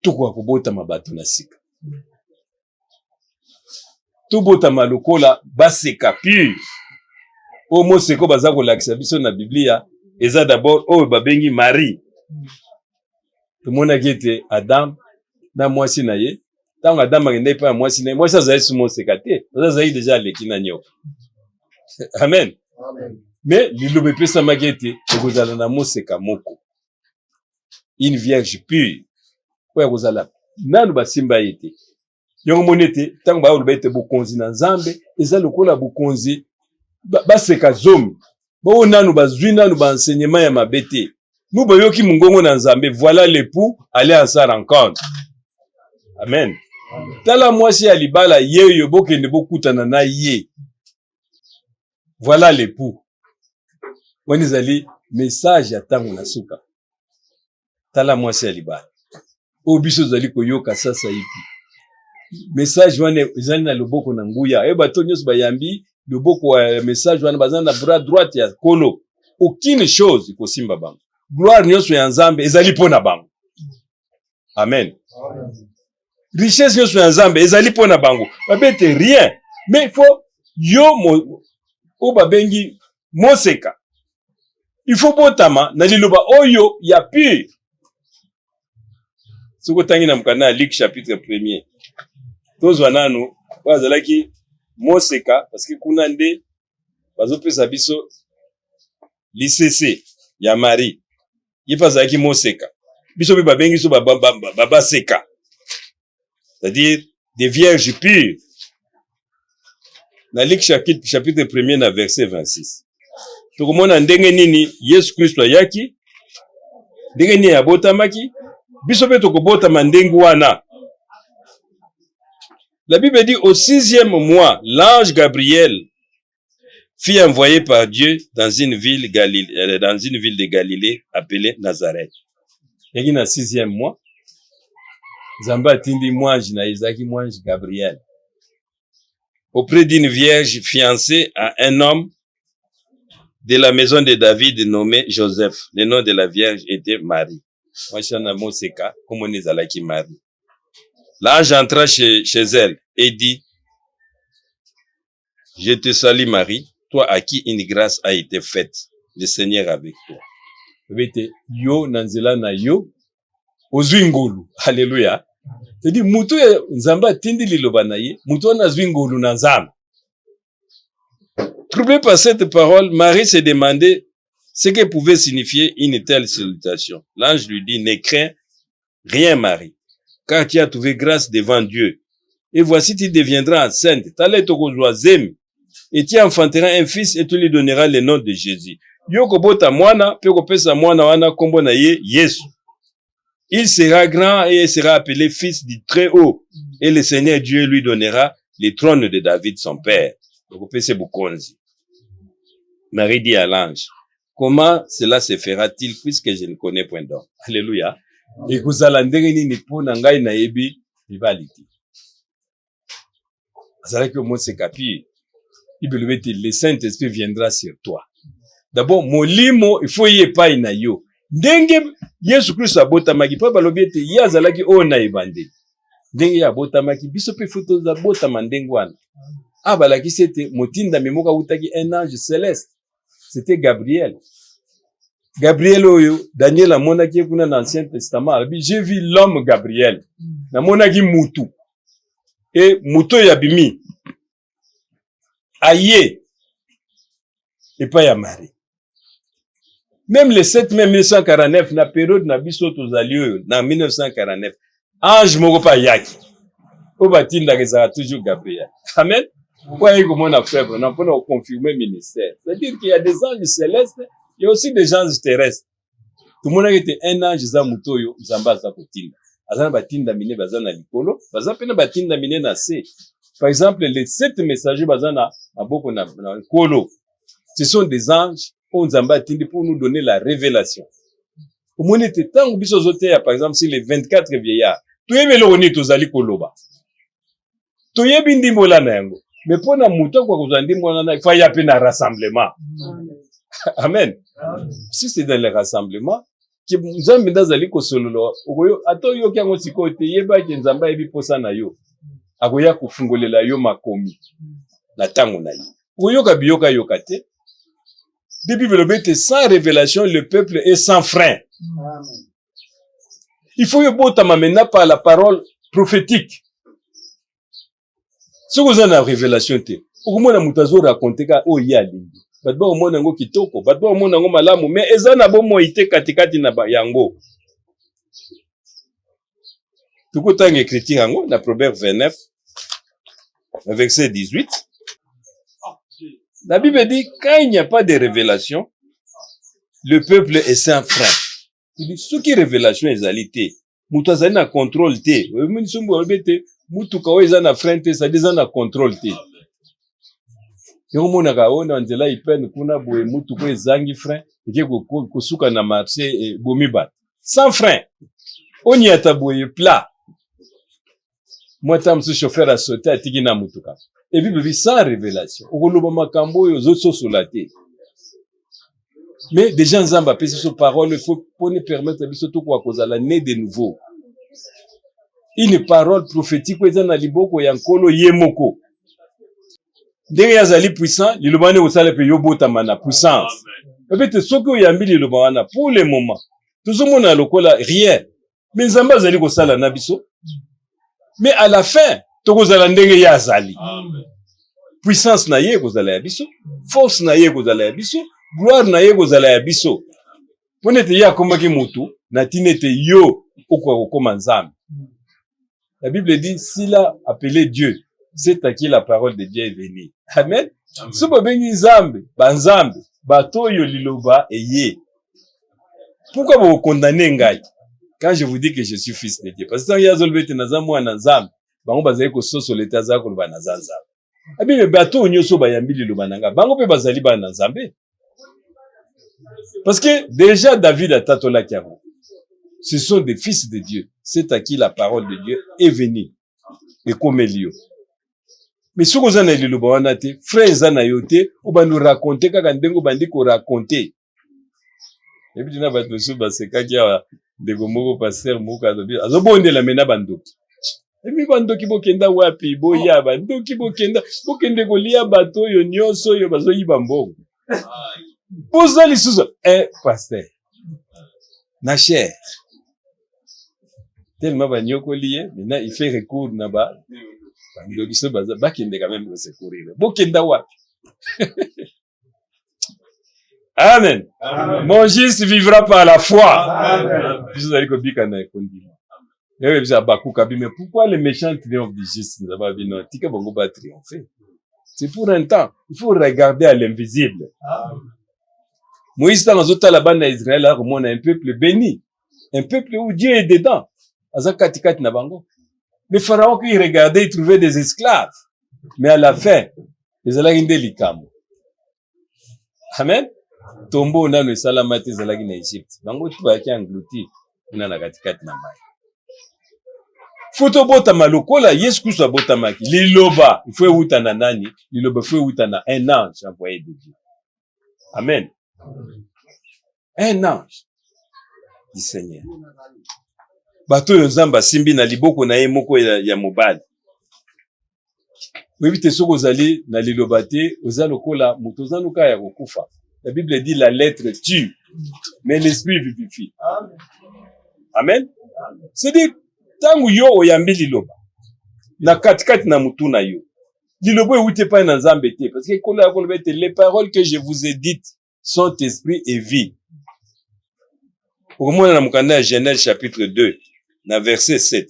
tokoka kobotama bato na sika, tobotama lokola baseka pure. Oyo moseko baza kolakisa biso na Biblia eza d'abord oyo babengi Marie. Tomonaki ete Adam na mwasi na ye, ntango Adam akendaki mpo ya mwasi na ye, mwasi azali su moseka te, aza azali déjà aleki na nyoka. Amen. Me liloba epesamaki ete ekozala na moseka moko, une vierge pure, oyo akozala nanu basimba ye te. Yango moni ete ntango bayoloba ete bokonzi na Nzambe eza lokola bokonzi baseka 10, baoyo nanu bazwi nanu baenseignement ya mabe te, mu bayoki mongongo na Nzambe: "Voilà l'époux, allez à sa rencontre." Amen. Tala mwasi ya libala ye oyo, bokende bokutana na ye. Voilà l'époux. Wana ezali Message ya ntango na suka. Tala mwasi ya libala oyo biso tozali koyoka sasa hivi. Message wana ezali na loboko na nguya. E bato nyonso bayambi loboko ya message wana baza na bras droite ya Nkolo. Aucune chose ekosimba bango. Gloire nyonso ya Nzambe ezali mpo na bango. Amen. Richesse nyonso ya Nzambe ezali mpo na bango. Babete rien. Mais il faut yo oyo babengi moseka. Il faut botama na liloba oyo ya pure. Soki otangi na mokanda ya Luc chapitre premier, tozwa nanu oyo azalaki moseka, parce que kuna nde bazopesa biso lisese ya Marie. Ye mpe azalaki moseka. Biso mpe babengi biso babaseka, c'est-à-dire des vierges pures. Na Luc chapitre premier na verset 26, tokomona ndenge nini Yesu Kristo ayaki, ndenge nini abotamaki. Biso mpe tokobotama ndenge wana. La Bible dit: au sixième mois, l'ange Gabriel fut envoyé par Dieu dans une ville de Galilée appelée Nazareth. Yaki na sixième mois, Nzambe atindi mwange na ye, ezalaki mwange Gabriel, auprès d'une vierge fiancée à un homme de la maison de David nommé Joseph. Le nom de la vierge était Marie. Mwasi wana moseka, kombo ezalaki Marie. L'ange entra chez elle et dit: Je te salue Marie, toi à qui une grâce a été faite, le Seigneur avec toi. Ete yo na nzela na yo ozwi ngolu. Alléluia. C'est-à-dire mutu Nzambe atindi liloba na ye, mutu wana azwi ngolu na Nzambe. Troublée par cette parole, Marie se demandait ce que pouvait signifier une telle salutation. L'ange lui dit: Ne crains rien, Marie, car tu as trouvé grâce devant Dieu. Et voici, tu deviendras enceinte. Tala, okozwa zemi. Et tu enfanteras un fils et tu lui donneras le nom de Jésus. Yo kobota mwana, pe kopesa mwana wana kombo na ye Yesu. Il sera grand et sera appelé fils du Très-Haut. Et le Seigneur Dieu lui donnera le trône de David, son père. Okopesa bokonzi. Marie dit à l'ange: Comment cela se fera-t-il puisque je ne connais point d'homme? Alléluia. Ekozala ndenge nini mpo na ngai nayebi mibali te? Azalaki omoseka pi. Bible elobi ete le Saint-Esprit viendra sur toi. D'abord, molimo il faut ye epai na yo. Ndenge Yesu Kristo abotamaki, mpo balobi ete ye azalaki oyo na ebandeli. Ndenge ye abotamaki, biso mpe faut tozabotama ndenge wana. Awa balakisi ete motindami moko awutaki, un ange céleste. C'était Gabriel. Gabriel oyo Daniel amonaki ye kuna na Ancien Testament, alobi: J'ai vu l'homme Gabriel. Namonaki mutu. E mutu oyo abimi aye epai ya Marie. Même le 7 mai 1949, na période na biso tozali oyo na 1949, ange moko mpe ayaki. Oyo batindaka ezalaka toujours Gabriel. Amen. Po ayaki komona frère Branham mpona koconfirmer ministère. C'est-à-dire qu'il y a des anges célestes et aussi des anges terrestres. Tomonaki ete un ange eza moto oyo Nzambe aza kotinda. Aza na batinda mine baza na likolo, baza mpe na batinda mine na se. Par exemple, les sept messagers baza na maboko na Nkolo. Ce sont des anges oyo Nzambe atindi pour nous donner la révélation. Omoni ete ntango biso ozoteya, par exemple, sur les 24 vieillards, toyebi eloko nini tozali koloba, toyebi ndimbola na yango, mais mpo na moto akoka kozwa ndimbola wana, il faut aya mpe na rassemblement. Amen. Si c'est dans le rassemblement ke Nzambe nde azali kosolola, okoyo ata oyoki yango sikoyo te, yeba ke Nzambe ayebi mposa na yo, akoya kofungolela yo makomi na ntango na ye. Okoyoka biyokayoka te. De Bible elobi ete sans révélation, le peuple est sans frein. Il faut yobotama maintenant par la parole prophétique. Soki oza na révélation te, okomona moto azoraconter kaka oyo ye alingi. Bato bakomona yango kitoko, bato bakomona yango malamu, mais eza na bomoi te katikati na yango. Tokotanga écriture yango na Proverbe 29 na verset 18. La Bible dit: quand il n'y a pas de révélation, le peuple est sans frein. Il dit, soki révélation ezali te, moto azali na contrôle te. Omoni sombi olobi ete mutuka oyo eza na frein te, c'est-à-dire eza na contrôle te. Yango omonaka oyo na nzela ipene kuna boye, mutuka oyo ezangi frein, Eke kosuka na marché ebomi bato. Sans frein. Oniata boye plat. Mwa ntango mosusu chauffeur asote atiki na motuka. Et puis bebi sans révélation. Okoloba makambo oyo ozososola te. Mais déjà Nzambe apesi biso parole, il faut pone permettre biso tokoka kozala né de nouveau. Une parole prophétique oyo eza na liboko ya Nkolo ye moko. Ndenge ye azali puissant, liloba wana ekosala mpe yo botama na puissance. Peut-être soki oyambi liloba wana pour le moment, tozomona lokola rien. Mais Nzambe azali kosala na biso. Mais à la fin, tokozala ndenge ye azali. Puissance na ye ekozala ya biso, force na ye ekozala ya biso, gloire na ye ekozala ya biso. Mpo nete ye akomaki motu na ntina ete yo okoka kokoma Nzambe. La Bible dit, s'il a appelé Dieu, c'est à qui la parole de Dieu est venue. Amen. Soki bobengi Nzambe, ba Nzambe, bato oyo liloba eye. Pourquoi vous condamnez ngai? Quand je vous dis que je suis fils de Dieu. Parce que ntango ye azoloba ete naza mwana Nzambe, bango bazali kososola ete aza koloba naza Nzambe. Abi me bato oyo nyonso bayambi liloba na ngai, bango mpe bazali bana na Nzambe. Parce que déjà David atatolaki yango. Ce sont des fils de Dieu. C'est à qui la parole de Dieu est venue. Ekomeli yo. Mais soki oza na liloba wana te, frère eza na yo te, obandi raconter kaka ndenge obandi ko raconter. Ebi tina bato mosusu basekaki awa, ndeko moko pasteur moko alobi azobondela me na bandoki. Ebi bandoki bokenda wapi? Boya bandoki bokenda, bokende kolia bato oyo nyonso oyo bazoyiba mbongo. Boza lisusu eh pasteur na chair tellement banyokoli ye, maintenant il fait recours na ba bandoki so baza bakende quand même kosecourir. Bokenda wapi? Amen. Amen. Mon juste vivra par la foi. Amen. Biso ozali kobika na kondima. Ewe biso Habacuc abi, mais pourquoi les méchants triomphent du juste? Nzambe abi non, tika bango ba triompher. C'est pour un temps. Il faut regarder à l'invisible. Moïse ntango azotala bana ya Israël akomona un peuple béni, un peuple où Dieu est dedans. Aza katikati na bango. Mais Pharaon qui regardait, il trouvait des esclaves. Mais à la fin, ezalaki nde likambo. Amen. Tombo nano esalama te ezalaki na Egypte. Bango tu bayaki englouti kuna na katikati na mai. Faut tobotama lokola Yesu Kristo abotamaki. Liloba il faut ewuta na nani? Liloba il faut ewuta na un ange envoyé de Dieu. Amen. Un ange du Seigneur. Bato oyo Nzambe asimbi na liboko na ye moko ya mobali. Oyebi te soki ozali na liloba te, oza lokola moto oza noka ya kokufa. La Bible dit la lettre tue, mais l'esprit vivifie. Amen. C'est-à-dire, ntango yo oyambi liloba na katikati na mutu na yo, liloba ewuti epai na Nzambe te, parce que ekolo ya koloba ete les paroles que je vous ai dites sont esprit et vie. Okomona na mokanda ya Genèse chapitre 2 na verset 7.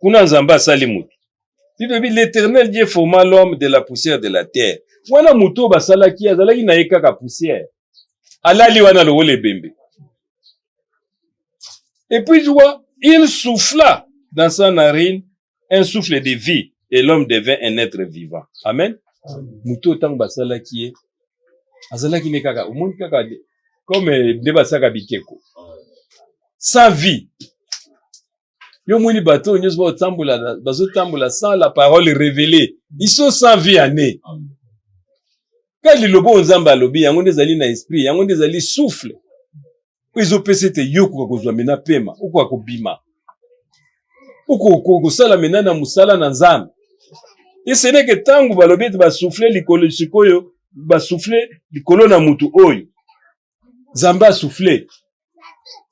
Kuna Nzambe asali moto. Bible elobi l'Éternel Dieu forma l'homme de la poussière de la terre. Wana moto oyo basalaki azalaki na ye kaka poussière. Alali wana lokola ebembe. Et puis tu vois, il souffla dans sa narine un souffle de vie et l'homme devint un être vivant. Amen. Moto oyo ntango basalaki ye azalaki ne kaka omoni kaka comme nde basalaka bikeko sans vie. Yo moni bato oyo nyonso bazotambola, bazotambola sans la parole révélée. Ils sont sans vie année. Ka liloba oyo Nzambe alobi yango nde ezali na esprit, yango nde ezali souffle. Oyo ezopesa ete yo okoka kozwa mena pema, okoka kobima. Okoka kosala mena na mosala na Nzambe. Eseneke ntango balobi ete basouffle likolo sikoyo, basouffle likolo na mutu oyo. Nzambe asouffle.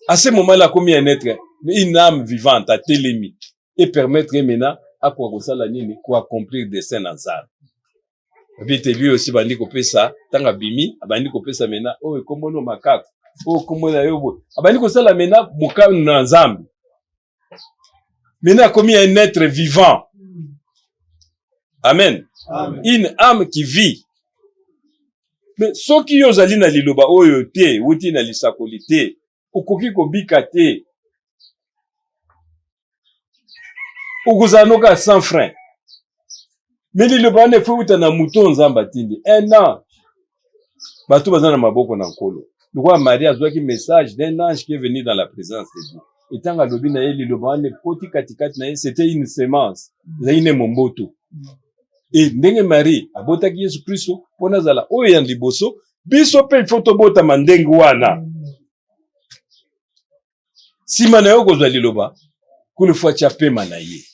À ce moment-là, akomi un être, une âme vivante, atelemi. Et permettre ye maintenant akoka kosala nini, ko accomplir dessein na Nzambe. Abi ete lui aussi bandi kopesa, ntango abimi, abandi kopesa maintenant, oyo kombo no makako, oyo kombo na yo boye. Abandi kosala maintenant mokano na Nzambe. Maintenant akomi un être vivant. Amen. Amen. Une âme qui vit. Mais soki yo ozali na liloba oyo te, wuti na lisakoli te, okoki kobika te. Okozala noka sans frein. Mais liloba wana efo euta na moto oyo Nzambe atindi. Un ange. Bato baza na maboko na Nkolo. Lokola Marie azwaki message d'un ange qui est venu dans la présence de Dieu. Et ntango alobi na ye liloba wana ekoti katikati na ye, c'était une semence, ezali nde momboto. E ndenge Marie abotaki Yesu Kristo mpo nazala oyo ya liboso, biso mpe il faut tobotama ndenge wana. Nsima na yo kozwa liloba, kuna faut atya pema na ye.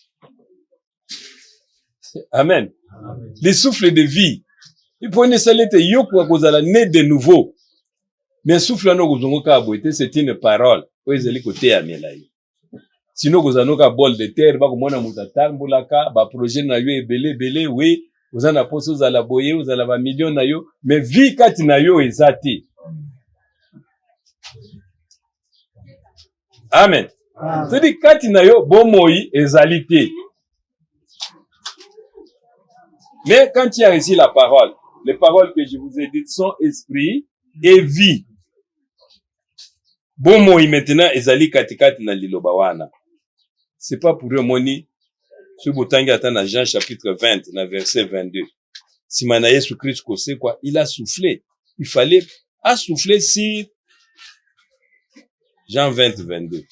Amen. Amen. Le souffle de vie. Mpo wana esali ete yo koka kozala né de nouveau. Mais souffle wana okozongo kaka boye te, c'est une parole oyo ezali koteyamela yo. Sinon okozala noka bol de terre, bakomona moto atambolaka, ba projet na yo ebele ebele, oui, oza na posa ozala boye, ozala ba million na yo, mais vie kati na yo eza te. Amen. C'est-à-dire kati na yo bomoi ezali te. Mais quand tu as reçu la parole, les paroles que je vous ai dites sont esprit et vie. Bomoi maintenant ezali katikati na liloba wana. C'est pas pour omoni soki botangi ata na Jean chapitre 20 na verset 22. Sima na Yesu Christ kosekwa, il a soufflé. Il fallait a souffler sur Jean 20 22.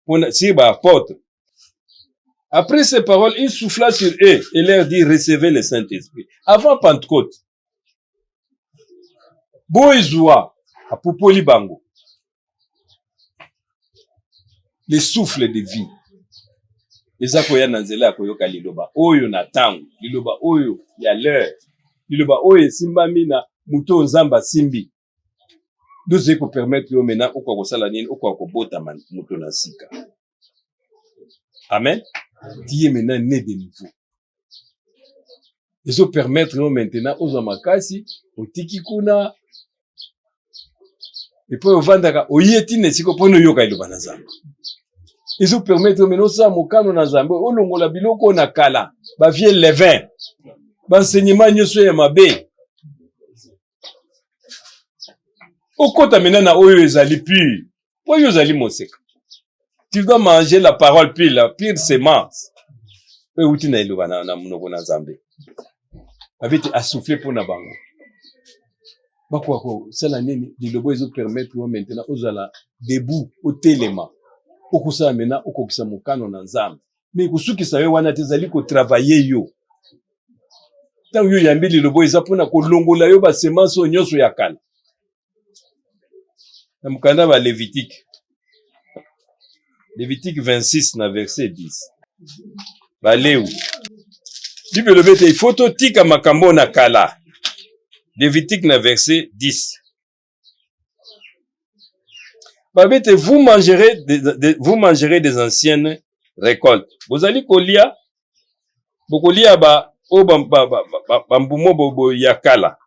Pona sur ba apôtres. Après ces paroles, il souffla sur eux et leur dit, recevez le Saint-Esprit. Avant Pentecôte, boezwa apupoli bango. Le souffle de vie eza koya na nzela ya koyoka liloba oyo na ntango, liloba oyo ya l'heure, liloba oyo esimbami na moto oyo Nzambe asimbi. Nde ozali kopermettre yo maintenant okoka kosala nini? Okoka kobotama moto na sika. Amen. Tu es maintenant né de nouveau. Ezo permettre yo maintenant ozwa makasi, otiki kuna epai ovandaka, oye ntina esika mpona oyoka liloba na Nzambe. Ezo permettre yo maintenant osala mokano na Nzambe, olongola biloko na kala, ba vieux levain, ba enseignement nyonso ya mabe. Okota maintenant na oyo ezali pur, po yo ozali moseka. Tu dois manger la parole pure, la pure semence. Oyo euti na eloba na, na monoko na Nzambe. Babeti asouffle mpo na bango. Bakoka kosala nini? Liloba ezo permettre yo maintenant ozala debout, otelema. Okosala maintenant okokisa mokano na Nzambe. Mais kosukisa yo wana te, ezali kotravailler yo. Ntango yo oyambi liloba eza mpona kolongola yo ba semence oyo nyonso ya kala. Na mokanda ba Levitique, Levitique 26 na verset 10, Balewi, Bible elobi ete il faut totika makambo na kala. Levitique na verset 10. Balobi ete vous mangerez vous mangerez des anciennes récoltes. Bozali kolia, bokolia ba oyo ba, ba, ba, ba, ba mbumo bo, bo ya kala.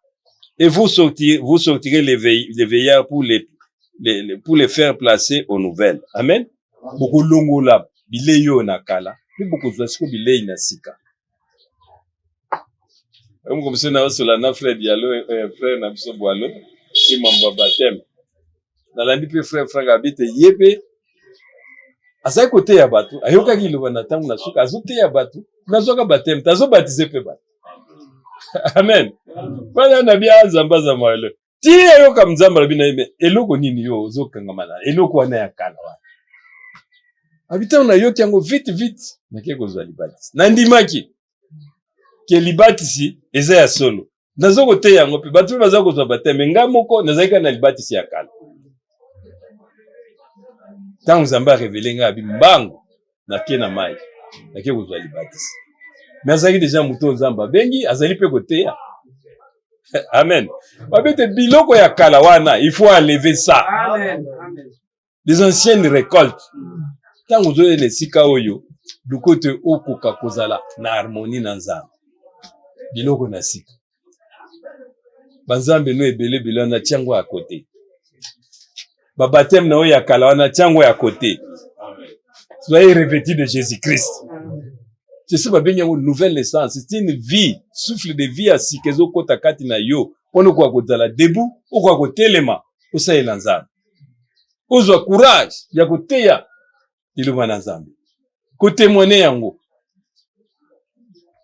Et vous sortirez les veillards pour les faire placer aux nouvelles. Amen. Bokolongola bilei oyo na kala, mpe bokozwa siko bilei na sika. Oyo mosusu na osola na frère Diallo, frère na biso Boalo, ki mambo ya baptême. Nalandi mpe frère Frank abi te ye mpe azali koteya bato, ayokaki liloba na ntango na suka, azoteya bato, nazwaka baptême te, azobatize mpe bato. Amen. Wana na bia Nzambe aza mwalo. Ti ayoka Nzambe alobi na ye, mais eloko nini yo ozokangama na eloko wana ya kala wana? Abi ntango nayoki yango vite vite, nake kozwa libatisi. Nandimaki ke libatisi eza ya solo. Nazo koteya yango mpe bato mpe baza kozwa baptême, mais ngai moko nazalaki kaka na libatisi ya kala. Ntango Nzambe arevele ngai abi mbangu nake na mai, nake kozwa libatisi. Mais azalaki deja moto oyo Nzambe abengi, azali mpe koteya. Amen. Babete biloko ya kala wana, il faut enlever ça. Amen. Amen. Les anciennes récoltes. Ntango ozoya na esika oyo, luka ete okoka kozala na harmonie na Nzambe. Biloko na sika. Banzambe no ebele ebele wana tia yango ya kote. Ba baptême na oyo ya kala wana tia yango ya kote. Soyez revêtus de Jésus-Christ. Jésus babengi yango nouvelle naissance. C'est une vie, souffle de vie ya sika ezokota kati na yo. Mpona okoka kozala debout, okoka kotelema, osalela Nzambe. Ozwa courage ya koteya liloba na Nzambe, kotémoigner yango.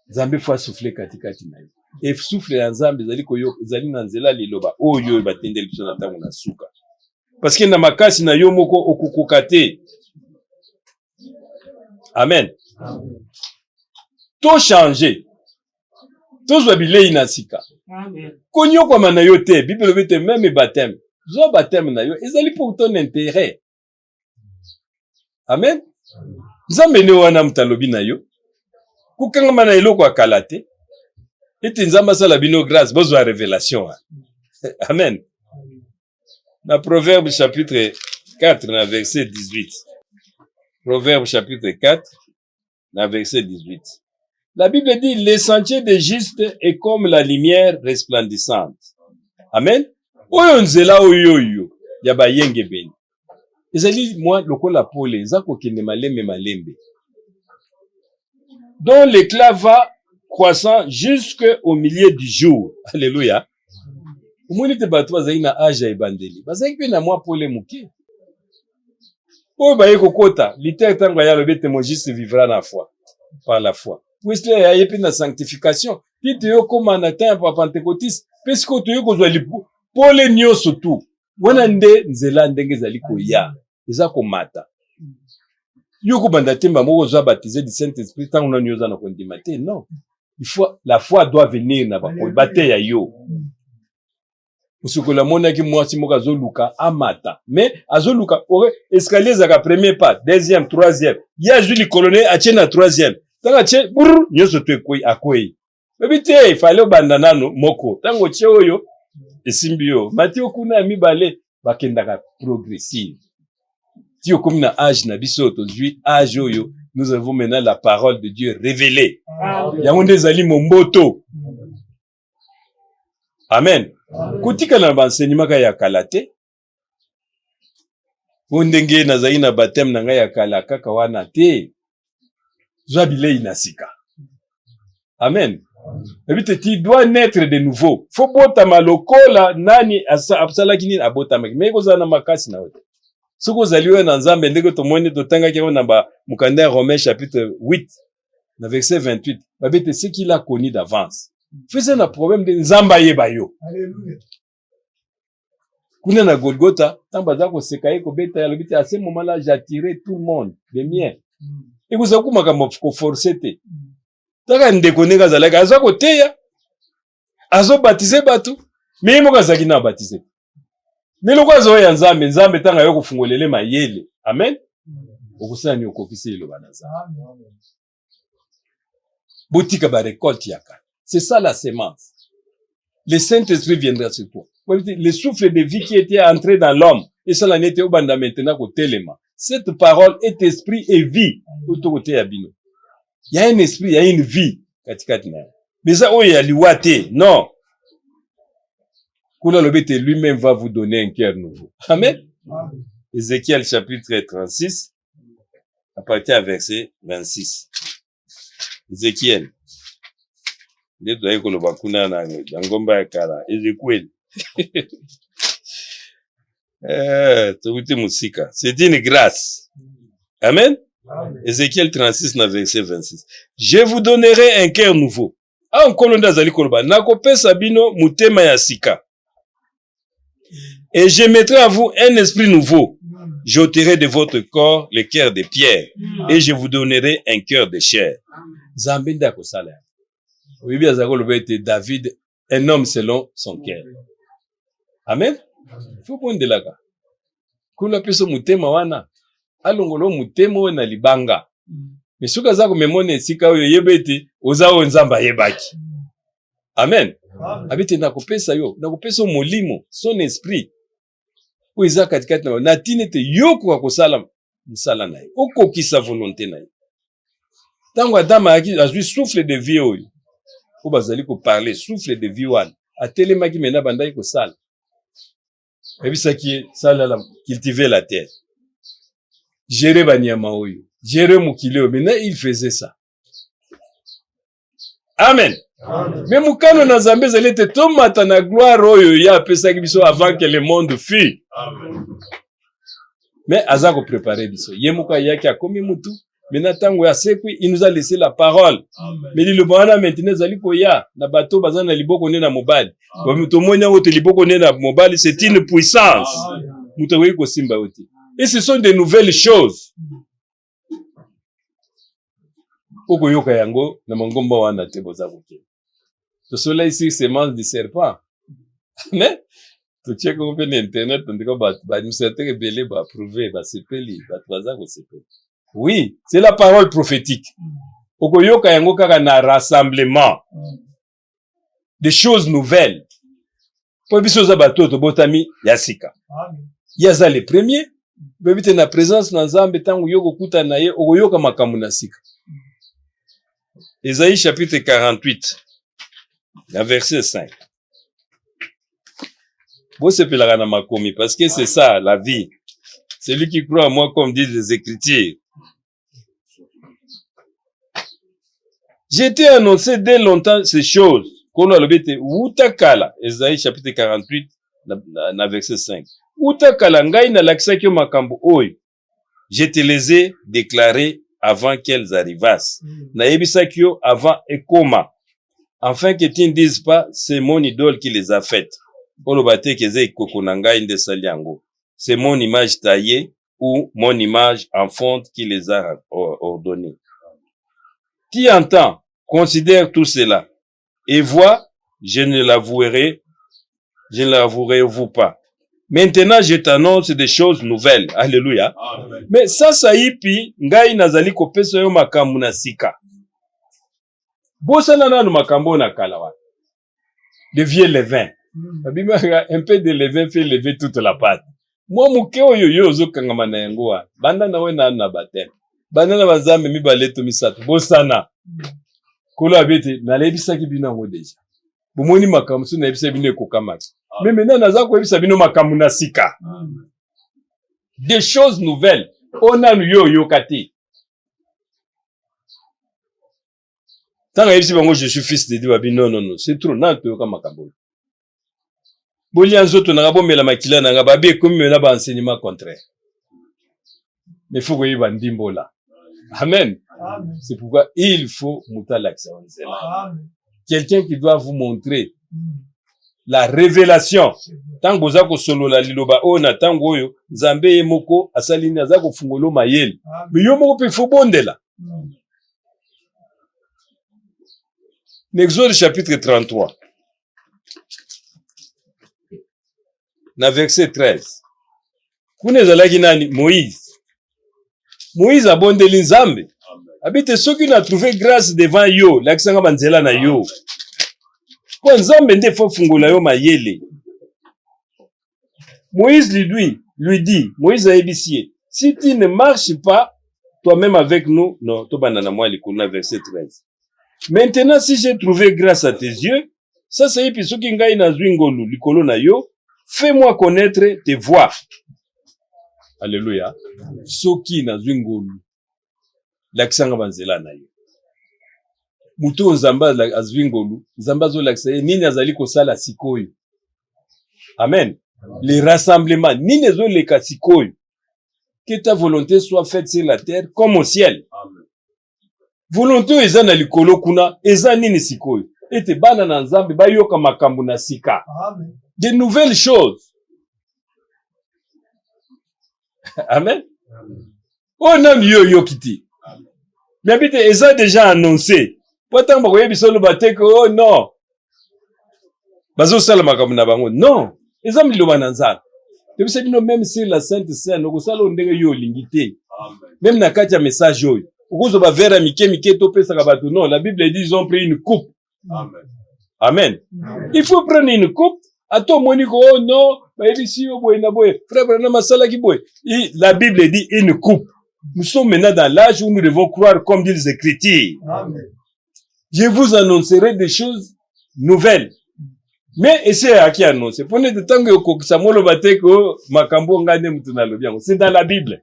Nzambe faut asouffler katikati na yo. E souffle ya Nzambe ezali koyoka, ezali na nzela liloba oyo oyo batindeli biso na ntango na suka. Parce que na makasi na yo moko okokoka te. Amen. To changer. Tozwa bilei na sika. Konyokwama na yo te. Bible elobi te meme baptême. Zwa baptême na yo ezali pour ton intérêt. Amen. Nzambe nde wana moto alobi na yo kokangama na eloko ya kala te ete Nzambe asala bino grâce bozwa révélation wana. Amen. Na Proverbe chapitre 4 na verset 18. Proverbe chapitre 4 na verset 18. La Bible dit, le sentier des justes est comme la lumière resplendissante. Amen. Oyo nzela oyo oyo ya bayengebene ezali mwa lokola pole, eza kokende malembe malembe, dont l'éclat va croissant jusqu'au milieu du jour. Alléluia. Omoni te bato bazali na age ya ebandeli bazalaki mpe na mwa pole moke. Oyo baye kokota Luther ntango aye alobi ete mon juste vivra na foi, par la foi. Wesley aye mpe na sanctification ti toye okoma na temps ya pentecôtiste mpe sikoyo toye kozwa pole nyonso tu wana nde nzela ndenge ezali koya eza komata. Yo kobanda te mbala moko ozwa baptisé du Saint Esprit ntango nani oza na kondima te. Non, il faut la foi doit venir na bateya yo. Mosokoli amonaki mwasi moko azoluka amata, mais azoluka escalier ezalaka premier pas, deuxième, troisième. Ye azwi likolo ne atie na troisième, ntango atie brr nyonso to ekwei, akwei. Oyebi te efale obanda nano moko, ntango otie oyo esimbi yo mati okuna ya mibale, bakendaka progressive ti okomi na age na biso. Tozwi age oyo, nous avons maintenant la parole de Dieu révélée. Yango nde ezali momboto. Amen. Kotikala na baenseignement kaka ya kala te, po ndenge nazali na baptême na ngai ya kala kaka wana te. Zwa bilei na sika. Amen. Ebi te tu dois naître de nouveau. Faut botama lokola nani asalaki nini abotamaki. Mais ekozala na makasi na yo te. Soki ozali oyo na Nzambe, ndenge tomoni totangaki yango na ba mokanda ya Romains chapitre 8 na verset 28, babi ete ce qu'il a connu d'avance. Fais na problème de Nzambe ayeba yo. Kuna na Golgotha, ntango baza koseka ye, kobeta ye, alobi te à ce moment là j'attirais tout le monde les miens. Ekozala ku makambo koforce te. Taka ndeko ndenge azalaki aza koteya, azobatize bato, me ye moko azalaki na abatize. Me lokola aza oyo ya Nzambe, Nzambe ntango aye kofungolele mayele. Amen. Okosala nini? Okokisi liloba na Nzambe. Botika ba récolte ya kala. C'est ça la semence. Le Saint-Esprit viendra sur toi. Le souffle de vie qui était entré dans l'homme, esala nete obanda maintenant kotelema. Cette parole est esprit et vie. Oyo tokoteya bino. Il y a un esprit, il y a une vie katikati na yo. Mais eza oyo ya liwa te. Non. Kuna alobi ete lui-même va vous donner un cœur nouveau. Amen. Ézéchiel chapitre 36, à partir ya verset 26. Ezekiel nde tozali koloba kuna na ngomba ya kala, Ezekiel. Tokuti mosika. C'est une grâce. Amen. Ézéchiel 36 na verset 26. Je vous donnerai un cœur nouveau. Awa Nkolo nde azali koloba, nakopesa bino motema ya sika. Et je mettrai à vous un esprit nouveau. J'ôterai de votre corps le cœur de pierre et je vous donnerai un cœur de chair. Nzambe nde akosala yango. Oyebi azali koloba ete David, un homme selon son cœur. Amen. Faut bondelaka. Kuna apesa motema wana, alongola motema oyo na libanga. Mais soki aza komemona esika oyo, yeba ete oza oyo Nzambe ayebaki. Amen. Abi te nakopesa yo, nakopesa yo molimo, son esprit oyo eza katikati na yo, na ntina ete yo okoka kosala mosala na ye, okokisa volonté na ye. Ntango Adam ayaki azwi souffle de vie oyo, oyo bazali koparle souffle de vie wana, atelemaki mena bandaki kosala. Ayebisaki ye sala la cultiver la terre, gérer banyama oyo, gérer mokili oyo. Maintenant il faisait ça. Amen. Mais mokano na Nzambe ezali ete tomata na gloire oyo ye apesaki biso avant que le monde fût. Mais aza koprepare biso. Ye moko ayaki akomi mutu, Maintenant ntango asekwi, il nous a laissé la parole. Mais liloba wana maintenant ezali koya na bato baza na liboko nde na mobali. Tomoni yango te, liboko nde na mobali, c'est une puissance. Moto akoki kosimba yo te. Et ce sont des nouvelles choses. Okoyoka yango na mangomba wana te boza kokende. Tosolai sur semence du serpent. Mais totiaki yango mpe na internet, en tout cas bato baadministrateur ebele baapprouve, basepeli, bato baza kosepela. Oui, c'est la parole prophétique. Okoyoka yango kaka na rassemblement. Des choses nouvelles. Po biso oza bato oyo tobotami ya sika. Ye aza le premier. Boyebi te na présence na Nzambe, ntango yo kokutana na ye, okoyoka makambo na sika. Esaïe chapitre 48 na verset 5. Bosepelaka na makomi parce que c'est ça la vie. Celui qui croit en moi, comme disent les Écritures. J'ai été annoncé dès longtemps ces choses. Nkolo alobi ete wuta kala, Esaïe chapitre 48 na verset 5. Wuta kala ngai nalakisaki yo makambo oyo. Je te les ai déclarées avant qu'elles arrivassent. Nayebisaki yo avant ekoma. Afin que tu ne dises pas, c'est mon idole qui les a faites. Oloba te ke eza ekoko na ngai nde esali yango. C'est mon image taillée ou mon image en fonte qui les a ordonnées. Tu entends, considère tout cela et vois, je ne l'avouerai, je ne l'avouerai vous pas. Maintenant, je t'annonce des choses nouvelles. Alléluia. Amen. Mais sasa ipi ngai nazali kopesa yo makambo na sika. Bosana nanu makambo na kala wana. De vieux levain. Babimaka un peu de levain fait lever toute la pâte. Mwa moke oyo yo ozokangama na yango wana. Banda na we nanu na baptême. Banda na banzambe mibale to misato. Bosana. Nkolo abi ete nalebisaki bino yango deja. Bomoni makambo mosusu nayebisaki bino ekokamaki. Mais maintenant naza koyebisa bino makambo na sika. Des choses nouvelles. Oyo nanu yo oyoka te. Ntango ayebisi bango je suis fils de Dieu, babi non, non, non, c'est trop, nanu toyoka makambo oyo. Bolia nzoto na nga, bomela makila na nga, babi ekomi mena ba enseignement contraire. Mais faut koyeba ndimbola. Amen. Amen. C'est pourquoi il faut moto alakisa yo nzela. Amen. Quelqu'un qui doit vous montrer la révélation. Ntango boza kosolola liloba oyo na ntango oyo, Nzambe ye moko asali nini, aza kofungola yo mayele. Mais yo moko mpe faut bondela. Exode chapitre 33 na verset 13. Kuna ezalaki nani? Moïse. Moïse abondeli Nzambe. Abi te soki na trouver grâce devant yo, lakisa nga banzela na yo. Po Nzambe nde faut fungola yo mayele. Moïse lui dit, Moïse ayebisi ye, si tu ne marches pas toi-même avec nous, non, tobanda na mwa likolo na verset 13. Maintenant, si j'ai trouvé grâce à tes yeux, sasa ipi soki ngai nazwi ngolu likolo na yo, fais-moi connaître tes voies. Alléluia. Soki nazwi ngolu, lakisa nga banzela na yo. Moto oyo Nzambe azwi ngolu, Nzambe azolakisa ye nini azali kosala sikoyo. Amen. Les rassemblements, nini ezoleka sikoyo. Que ta volonté soit faite sur la terre comme au ciel. Amen. Volonté oyo eza na likolo kuna eza nini sikoyo? Ete bana na Nzambe bayoka makambo na sika. Amen. De nouvelles choses. Amen. Oyo nanu yo oyoki te. Mais abi te eza déjà annoncé. Po ntango bakoyebisa oloba te ke oh non, bazosala makambo na bango. Non, eza liloba na Nzambe. Toyebisa bino même sur la Sainte Seine, okosala oyo ndenge yo olingi te. Même na kati ya message oyo, okozwa ba verre ya mike mike topesaka bato. Non, la Bible dit ils ont pris une coupe. Amen. Amen. Il faut prendre une coupe. Ata omoni ko, oh non, bayebisi yo boye na boye. Frère Branham asalaki boye. Et la Bible dit une coupe. Nous sommes maintenant dans l'âge où nous devons croire comme disent les Écritures. Amen. Je vous annoncerai des choses nouvelles. Mais ese ayaki annonce. Pone ete ntango ekokisa moloba te ke oh, makambo ngai nde moto nalobi yango. C'est dans la Bible.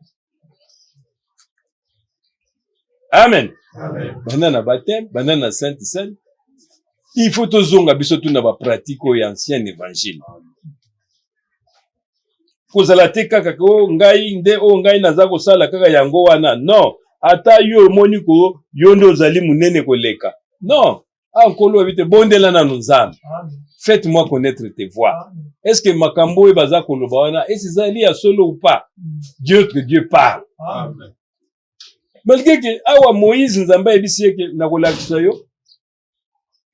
Amen. Amen. Banda na baptême, banda na Sainte Seine. Il faut tozonga biso tuna ba pratique oyo ya ancien évangile. Kozala te kaka ko ngai nde oyo ngai naza kosala kaka yango wana. Non. Ata yo omoni ko yo nde ozali monene koleka. Non, ah Nkolo oyebi te, bondela nanu Nzambe. Faites-moi connaître tes voies. Est-ce que makambo oyo baza koloba wana, est-ce ezali ya solo ou pas? Dieu que Dieu parle. Amen. Malgré que awa Moïse Nzambe ayebisi ye ke nakolakisa yo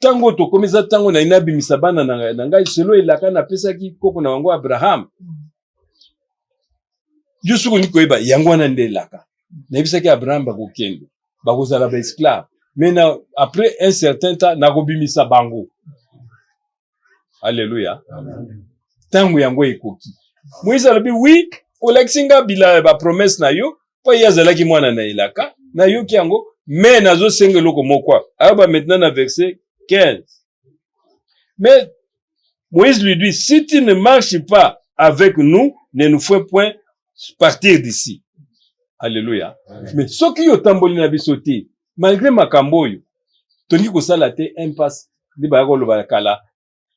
ntango oyo tokomi eza ntango na ye nabimisa bana na ngai selo elaka napesaki koko na bango Abraham. Yo soki olingi koyeba yango wana nde elaka nayebisaki Abraham bakokende bakozala ba esclave mais na après un certain temps nakobimisa bango. Alléluia. Ntango yango ekoki. Moïse alobi oui, olakisi nga bila ba promesse na yo mpo ye azalaki mwana na elaka, nayoki yango mais nazosenga eloko moko. Ayoba maintenant na verset 15. Mais Moïse lui dit, si tu ne marches pas avec nous, ne nous fais point partir d'ici. Alléluia. Mais soki yo otamboli na biso te, malgré makambo oyo, tolingi kosala te un pas, nde baya koloba kala,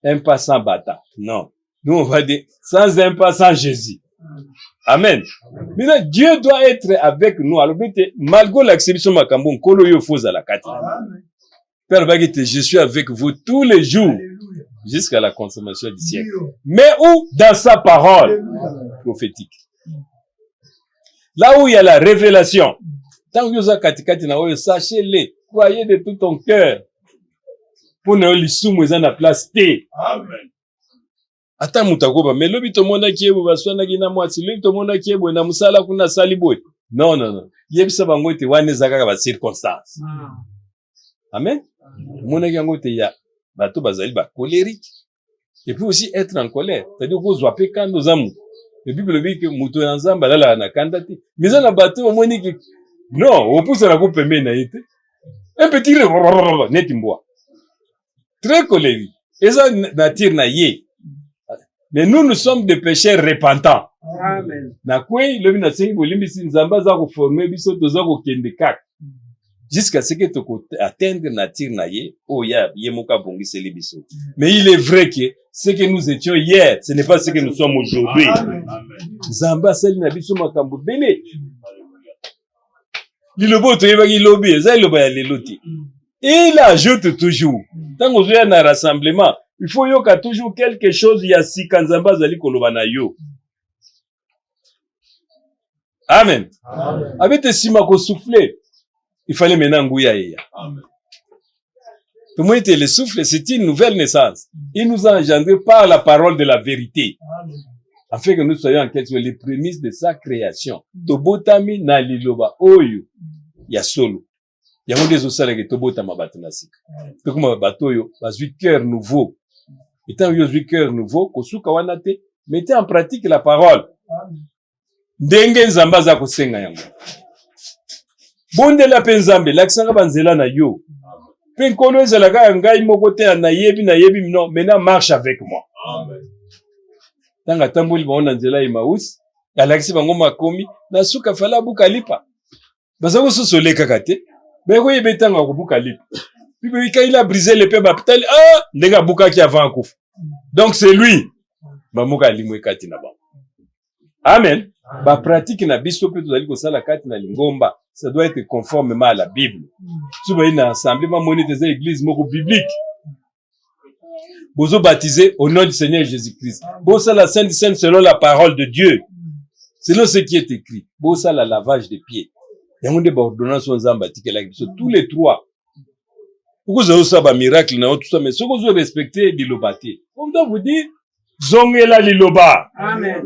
un pas sans bata. Non. Nous, on va dire, sans un pas sans Jésus. Amen. Maintenant, Dieu doit être avec nous. Alors, malgré l'acceptation makambo, nkolo yo faut ozala kati. Mpe alobaki te, je suis avec vous tous les jours jusqu'à la consommation du siècle. Mais où? Dans sa parole prophétique. Là où il y a la révélation. Tant que oza katikati na oyo, sachez-le, croyez de tout ton cœur. Mpo na yo lisumu eza na place te. Amen. Ata moto akoba, mais lobi tomonaki ye boye baswanaki na mwasi, lobi tomonaki ye boye na mosala kuna asali boye. Non, non, non. Yebisa bango ete wana eza kaka ba circonstance. Amen. Omonaki yango te ya bato bazali ba colérique. Et puis aussi être en colère, c'est-à-dire kozwa pe kanda oza moto. Mais Bible elobi ke moto ya Nzambe alalaka na kanda te. Mais eza na bato omoni ke non, opusana ko pembeni na ye te. Un petit neti mbwa. Très colérique. Eza nature na ye. Mais nous, nous sommes des pécheurs repentants. Amen. Nakwei lobi nasengi bolimbisi, Nzambe aza koforme biso, toza kokende kaka jusqu'à ce que toko atteindre nature na ye oyo ya ye moko abongiseli biso. Mais il est vrai que ce que nous étions hier, ce n'est pas ce que nous sommes aujourd'hui. Nzambe asali na biso makambo ebele. Liloba oyo toyebaki lobi eza liloba ya lelo te. Il ajoute toujours. Ntango ozoya na rassemblement, il faut yoka toujours quelque chose ya sika Nzambe azali koloba na yo. Amen. Amen. Abete nsima kosouffle, il fallait maintenant nguya eya. Amen. Tomoni ete le souffle, c'est une nouvelle naissance. Il nous a engendré par la parole de la vérité. Afin que nous soyons en quelque sorte les prémices de sa création. Tobotami na liloba oyo ya solo. Yango nde ezosalaka tobotama bato na sika. Tokoma bato oyo bazwi cœur nouveau. Et tant yo ozwi cœur nouveau, kosuka wana te, mettez en pratique la parole. Ndenge Nzambe aza kosenga yango. Bondela mpe Nzambe, lakisanga banzela na yo. Mpe Nkolo ezalaka ya ngai moko te, nayebi, nayebi, non, maintenant marche avec moi. Amen. Ntango atamboli bango na nzela ya Emmaüs, alakisi bango makomi, na suka fala abuka lipa. Baza kososole kaka te, baye koyeba ntango akobuka lipa. Bible quand il a brisé le pain, bapitali, ah, ndenge abukaki avant akufa. Donc c'est lui. Bamoka alimwe kati na bango. Amen. Ba pratique na biso pe tozali kosala kati na lingomba, ça doit être conformément à la Bible. Soki bayi na assemblée, bamoni ete eza église moko biblique. Bozo baptiser au nom du Seigneur Jésus-Christ. Bosala Sainte Cène selon la parole de Dieu. Selon ce qui est écrit. Bosala lavage de pieds. Yango nde ba ordonnance oyo Nzambe atikelaki biso tous les trois. Okozala osala ba miracle na yo tout ça, mais soki ozo respecter liloba te, on doit vous dire zongela liloba. Amen.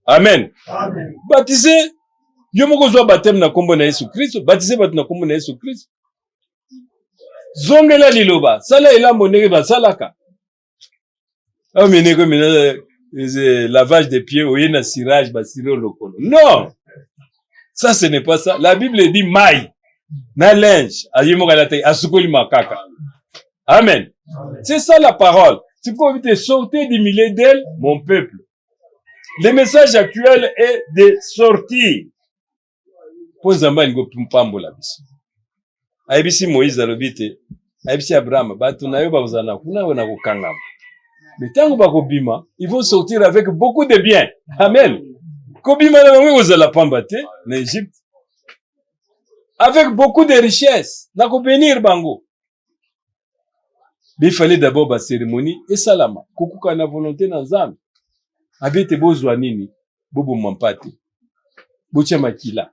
Amen. Amen. Baptiser yo moko ozwa baptême na kombo na Yesu Kristo, baptiser bato na kombo na Yesu Kristo. Zongela liloba, sala elambo ndenge basalaka. Ayo meneko mena lavage de pieds, oye na cirage, ba cire lokolo. Non! Ça, ce n'est pas ça. La Bible dit maille, na linge, aye moko alataki, asukoli makaka. Amen. Amen. C'est ça la parole. C'est pourquoi vous sortez du milieu d'elle, mon peuple. Le message actuel est de sortir. Po Nzambe alingi kopambola biso. Ayebisi Moïse alobi te, ayebisi Abraham, bato na yo bakozala na kuna na kokangama. Mais tango bakobima, ils vont sortir avec beaucoup de biens. Amen. Kobima na bango ekozala pamba te na Egypte. Avec beaucoup de richesses, nakobénir bango. Mais il fallait d'abord ba cérémonie esalama, kokuka na volonté na Nzambe. Abi ete bozwa nini? Boboma mpate. Botia makila.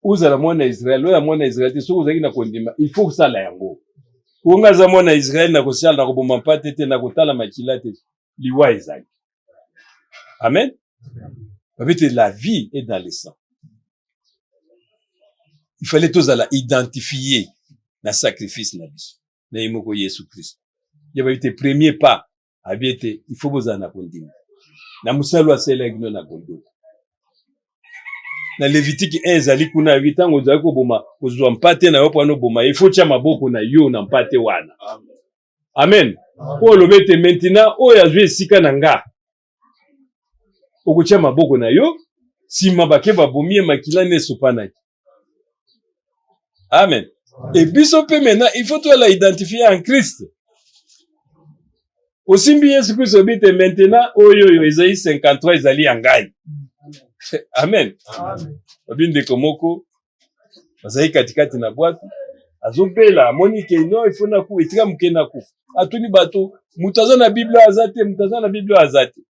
Ozala mwana ya Israël, oya mwana ya Israël te, soki ozalaki na kondima, il faut kosala yango. Onga aza mwana ya Israël na kosala na koboma mpate te, na kotala makila te. Liwa ezali. Amen. Babi te la vie est dans le sang. Il fallait tozala identifier na sacrifice na biso na ye moko Yesu Christ. Ye babi te premier pas abi ete il faut bozala na kondima na mosala oyo asalelaki bino na Golgotha. Na Levitike 1 ezali kuna abi ntango ozali koboma kozwa mpate na yo mpo wana oboma ye, il faut tia maboko na yo na mpate wana. Amen. Mpo olobi ete maintenant oyo azwi esika na nga, okotia maboko na yo, nsima bake babomi ye, makila nde esopanaki. Amen. Et biso mpe maintenant il faut toyala identifier en Christ. Osimbi Yesu Kristo obi te maintenant oyo oyo ezali 53 ezali ya ngai. Amen. Obi ndeko moko bazali katikati na bwato azobela amoni ke no ifo nakufa etika moke nakufa atuni bato moto aza na bible aza te moto aza na bible aza te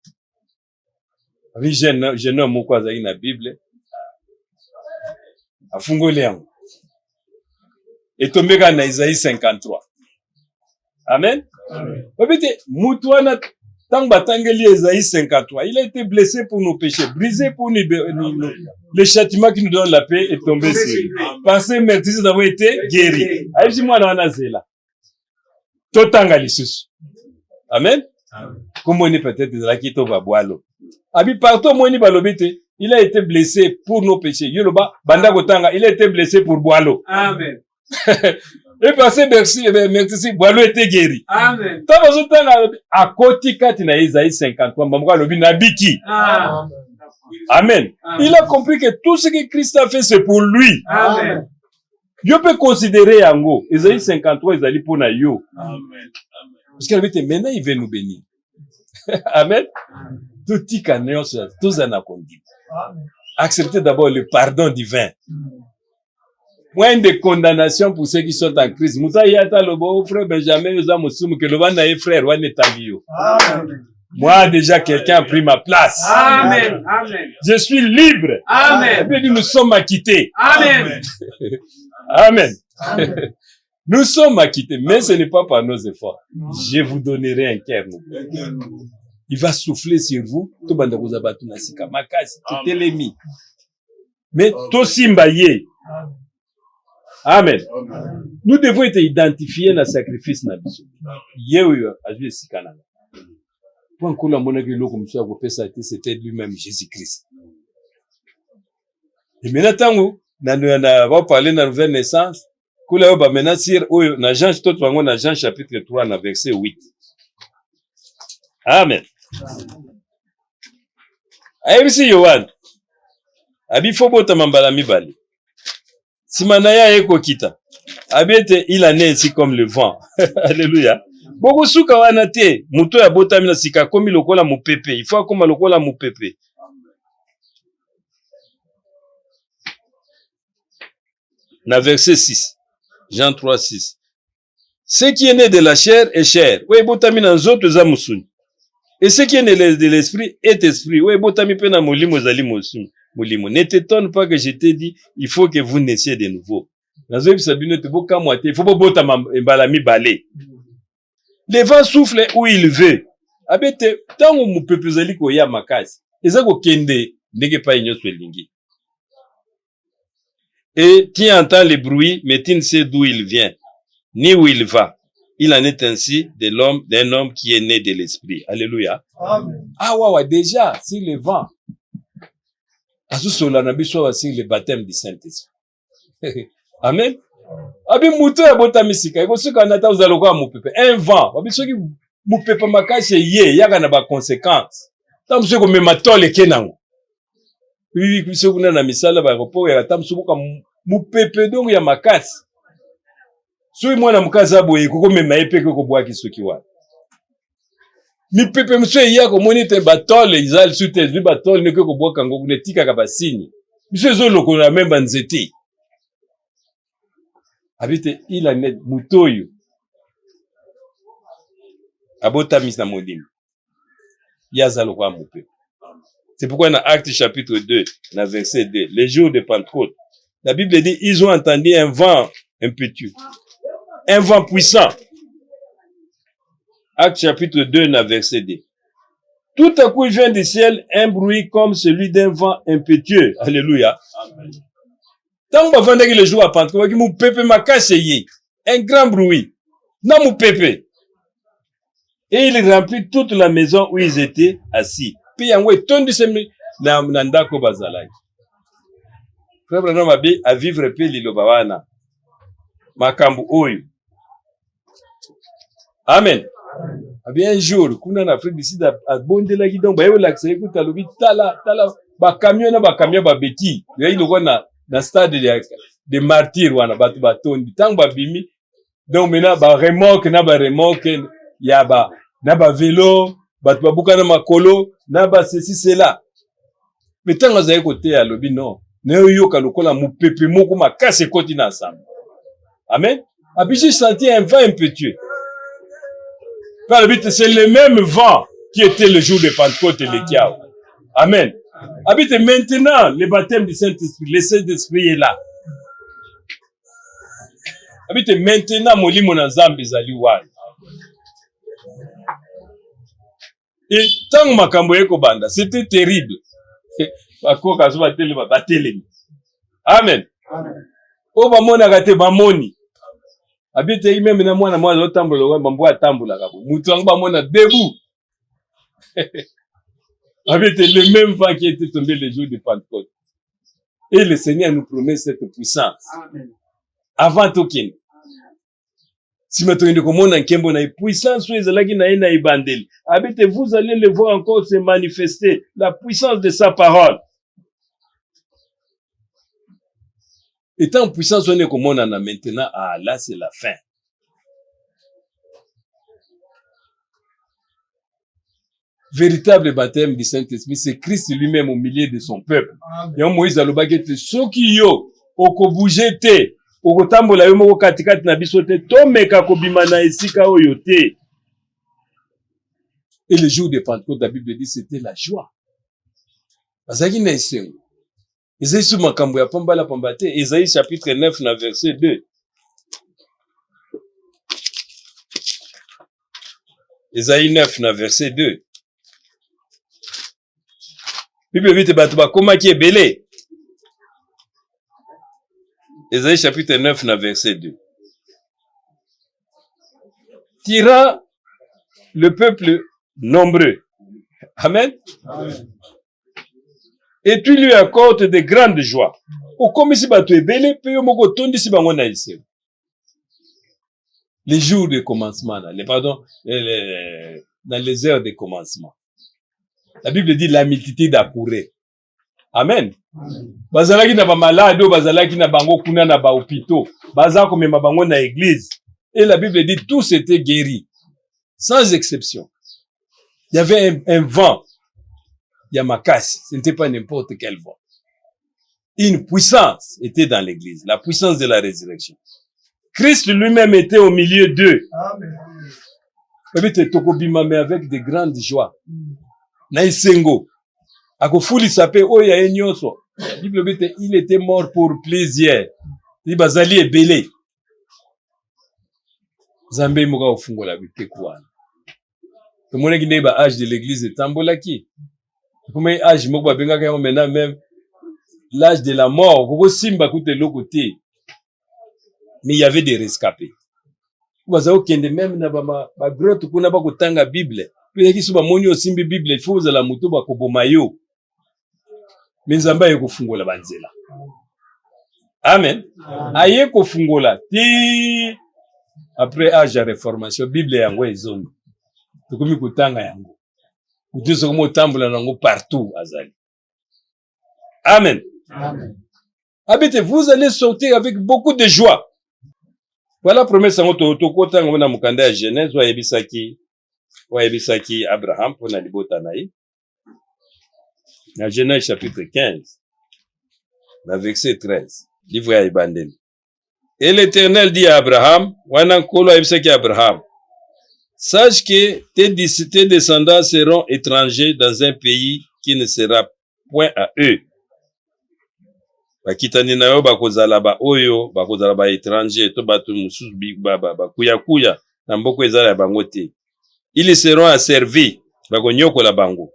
abi jeune jeune homme moko azalaki na bible afungoli yango etombe kaka na Isaïe 53 amen babi te mutu wana ntango batangeli Esaïe 53 il a été blessé pour nos péchés brisé pour nous, nous, le châtiment qui nous donne la paix est tombé sur lui par ses meurtrissures nous avons été guéris ayebisi mwana wana zela totanga lisusu amen komoni peut-être ezalaki to babwalo abi partout omoni balobi te il a été blessé pour nos péchés yo loba banda kotanga il a été blessé pour bwalo Amen. Et passé merci eh, merci bwalo était guéri. Amen. Ntango azotanga akoti kati na Esaïe 53 mbamoko alobi nabiki. Ah. Amen. Amen. Il a compris que tout ce que Christ a fait c'est pour lui. Amen. Yo mpe considérer yango. Esaïe 53 ezali mpo na yo. Amen. Parce qu'alobi te maintenant il veut nous bénir. Amen. Totika nyonso tozala na kondima. Acceptez d'abord le pardon divin. Point de condamnation pour ceux qui sont en Christ. Moto aye ata aloba oh frère Benjamin oza mosumu ke loba na ye frère wana etali yo. Moi déjà quelqu'un a pris ma place. Amen. Amen. Je suis libre. Amen. La Bible dit nous sommes acquittés. Amen. Amen. Nous sommes acquittés, mais ce n'est pas par nos efforts. Je vous donnerai un cœur nouveau. Il va souffler sur vous. Tobanda kozala bato na sika makasi totelemi. Mais tosimba ye. Amen. Nous devons être identifiés na sacrifice na biso. Ye oyo azwi esika na nga. Mpo Nkolo amonaki eloko mosusu ya kopesa te, c'était lui-même Jésus-Christ. Et maintenant ntango na na ba parler na nouvelle naissance, kula oyo ba maintenant sur oyo na Jean to bango na Jean chapitre 3 na verset 8. Amen. Ayebisi Yohane, abi fo botama mbala mibale. Nsima na ye aye kokita, abi ete il en est ainsi comme le vent. Alléluia. Bokosuka wana te, moto oyo abotami na sika akomi lokola mopepe, il faut akoma lokola mopepe. Na verset 6, Jean 3, 6. Ce qui est né de la chair est chair. Oyo ebotami na nzoto eza mosuni. Et ce qui est né de l'esprit est esprit. Oyo ebotami pe na molimo ezali mosuni. Molimo. Ne t'étonne pas que je t'ai dit, il faut que vous naissiez de nouveau. Nazoyebisa bino ete bokamwa te, il faut bobotama mbala mibale. Le vent souffle où il veut. Abete ntango mopepe ezali koya makasi, eza kokende ndenge epai nyonso elingi. Et tu entends le bruit, mais tu ne sais d'où il vient, ni où il va. Il en est ainsi de l'homme, d'un homme qui est né de l'esprit. Alléluia. Amen. Ah, ouais, ouais, déjà, sur le vent. Azosola na biso awa sur le baptême du Saint-Esprit. Amen. Abi moto ya botami sika ekosuka na ta ozala lokola mopepe. Un vent. Abi soki mopepe makasi eye eyaka na ba conséquences. Ntango mosusu ekomema tole eke nango. Oui, biso kuna na misala ba aéroport ya ata mosusu boka mopepe dongo ya makasi. Soki mwana moke aza boye ekokomema ye mpe ekokobwaki soki wana. Mipepe mosusu eya komoni ete batole eza lisusu te, ezwi batole nde ekoki kobwaka yango kuna, etikaka basigne. Biso ezolokola meme banzete. Abi te il en est moto oyo abotami na molimo ye aza lokola mopepe. C'est pourquoi dans Actes chapitre 2, na verset 2, le jour de Pentecôte, la Bible dit, ils ont entendu un vent impétueux, un vent puissant. Actes chapitre 2, na verset 2. Tout à coup, il vient du ciel un bruit comme celui d'un vent impétueux. Alléluia. Ntango bafandaki le jour ya Pentecôte, baki mopepe makasi eye, un grand bruit na mopepe, et il remplit toute la maison où ils étaient assis. Mpe yango etondisami na ndako bazalaki. Frère Branham abe avivre mpe liloba wana makambo oyo. Amen. Abi un jour kuna na Afrique du Sud abondelaki, donc baye kolakisa ye kuta, alobi tala tala bacamion na bacamion babeti ezalaki lokola na stade de martyr wana, bato batondi. Ntango babimi, donc maintenant baremorque na baremorque ya ba na bavelo, bato babuka na makolo na basesi cela. Me ntango azali koteya, alobi non, nayoyoka lokola mopepe moko makasi ekoti na ensemble. Amen. Abi j'ai senti un vent impétueux. Mpe alobi te c'est le même vent qui était le jour de Pentecôte eleki awa. Amen. Abi te maintenant le baptême du Saint-Esprit, le Saint-Esprit est là. Abi te maintenant molimo na Nzambe ezali wana. Et ntango makambo eye kobanda, c'était terrible. Bakoka so batelema, batelemi. Amen. Oyo bamonaka te bamoni. Abi te meme na mwana mwana azotambola lokola bambwa atambolaka bo. Moto yango bamona debout. Abi te le même vent qui était tombé le jour de Pentecôte. Et le Seigneur nous promet cette puissance. Amen. Avant tokende. Sima tokende komona nkembo na ye, puissance oyo ezalaki na ye na ebandeli. Abi te vous allez le voir encore se manifester, la puissance de sa parole. Etant puissance wana ekomonana maintenant, ah là c'est la fin. Véritable baptême du Saint-Esprit, c'est Christ lui-même au milieu de son peuple. Yango Moïse alobaki ete soki yo okobouge te, okotambola yo moko katikati na biso te, tomeka kobima na esika oyo te. Et le jour de Pentecôte, la Bible dit, c'était la joie. Bazalaki na esengo. Ezali su makambo ya pambala pamba te. Esaïe chapitre 9 na verset 2. Esaïe 9 na verset 2. Bible elobi te bato bakomaki ebele. Esaïe chapitre 9 na verset 2. Tira le peuple nombreux. Amen. Amen. Et tu lui accordes de grandes joies. Okomisi bato ebele mpe yo moko otondisi bango na esengo. Les jours de commencement, là, les, pardon, les, dans les heures de commencement. La Bible dit la multitude accourait. Amen. Bazalaki na ba malade oyo bazalaki na bango kuna na ba hôpitaux, baza komema bango na église. Et la Bible dit tous étaient guéris, sans exception. Il y avait un vent ya makasi, ce n'était pas n'importe quel vent. Une puissance était dans l'église, la puissance de la résurrection. Christ lui-même était au milieu d'eux. Oyebi te tokobima mais avec de grandes joies. Na esengo. Akofulisa pe oyo ya ye nyonso. Bible elobi te il était mort pour plusieurs. Ti bazali ebele. Nzambe moko akofungola biteku wana. Tomonaki ndenge ba age de l'église etambolaki. Ekomaki age moko babengaka yango maintenant même l'âge de la mort. Okokosimba kutu eloko te. Mais il y avait des rescapés. Baza kokende meme na ba grotte kuna bakotanga Bible. Mpe ezalaki so bamoni osimbi Bible, il faut ozala moto bakoboma yo. Me Nzambe aye kofungola banzela. Amen. Aye kofungola ti après âge ya reformation, Bible yango ezongi. Tokomi kotanga yango. Moto nyonso akomi kotambola na yango partout azali. Amen. Amen. Abete, vous allez sortir avec beaucoup de joie. Voilà promesse yango tokota yango na mokanda ya Genèse oyo ayebisaki oyo ayebisaki Abraham mpo na libota na ye. Na Genèse chapitre 15 na verset 13, livre ya Ebandeli. Et l'Éternel dit à Abraham, wana Nkolo ayebisaki Abraham, sache que tes descendants seront étrangers dans un pays qui ne sera point à eux. Bakitani na yo bakozala ba oyo bakozala ba étranger to bato mosusu bakuyakuya na mboka ezala ya bango te. Ils seront asservis, bakonyokola bango,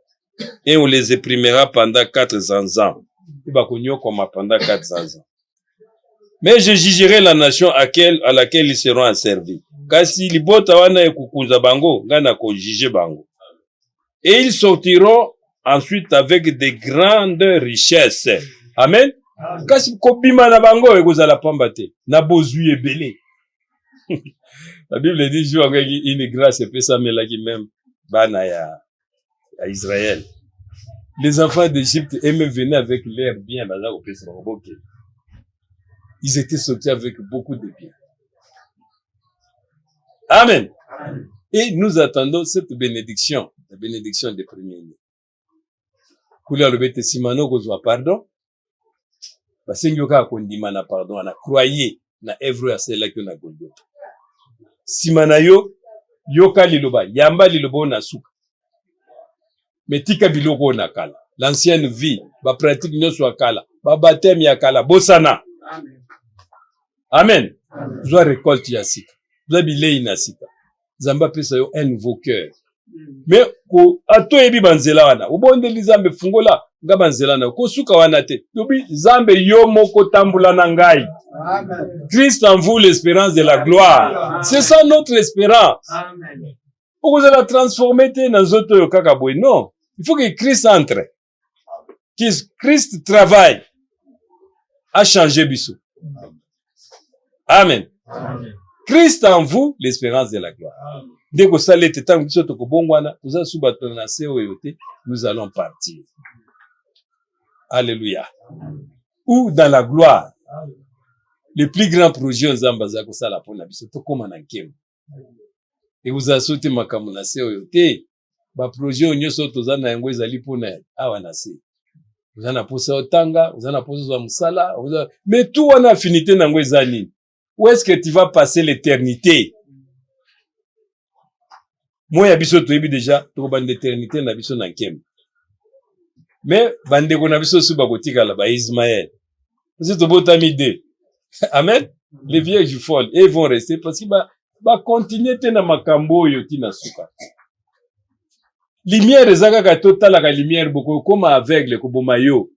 et on les opprimera pendant 400 ans. Bakonyokoma pendant 400 ans. Mais je jugerai la nation à laquelle ils seront asservis. Kasi libota wana ekokuza bango, ngai nakojuge bango. Et ils sortiront ensuite avec de grandes richesses. Amen. Kasi kobima na bango ekozala pamba te, na bozwi ebele. La Bible dit jour yango une grâce epesamelaki même bana ya Israël. Les enfants d'Égypte eux-mêmes venaient avec leurs biens, baza kopesa bango boke. Ils étaient sortis avec beaucoup de biens. Amen. Amen. Et nous attendons cette bénédiction, la bénédiction des premiers-nés. Kuli alobi ete nsima na okozwa pardon, basengi yo kaka kondima na pardon wana, croyez na œuvre oyo asalelaki yo na Golgotha. Nsima na yo, yoka liloba, yamba liloba oyo na suka, me tika biloko oyo na kala, l'ancienne vie, bapratique nyonso ya kala, babaptême ya kala, bosana. Amen. Zwa récolte ya sika, zwa bilei na sika. Nzambe apesa yo un nouveau cœur. Me ata oyebi banzela wana, obondeli Nzambe, fungola nga banzela na yo, kosuka wana te. Tobi Nzambe, yo moko tambola na ngai. Christ en vous, l'espérance de la gloire. C'est ça notre espérance. Okozala transformé te na nzoto oyo kaka boye, non. Il faut que Christ entre, que Christ travaille a changé biso. Amen. Christ en vous, l'espérance de la gloire. Nde kosala ete ntango biso tokobongwana, toza su bato na se oyo te, nous allons partir, alléluia, ou dans la gloire. Le plus grand projet Nzambe aza kosala mpona biso, tokóma na nkembo. Ekozala so te makambo na se oyo te. Baprojet oyo nyonso oyo toza na yango ezali mpona awa na se. Oza na mposa otanga, oza na mposa ozwa mosala, mais tout wana, affinité na yango eza nini? Où est-ce que tu vas passer l'éternité? Moi ya biso toyebi déjà, tokobanda éternité na biso na nkembo. Mais bandeko na biso so bakotikala baismael, parce que tobotami deux. Amen. Les vierges folles et vont rester parce que bakontinue te na makambo oyo ntina suka. Lumière eza kaka, totalaka lumière, bokokoma aveugle, koboma yo.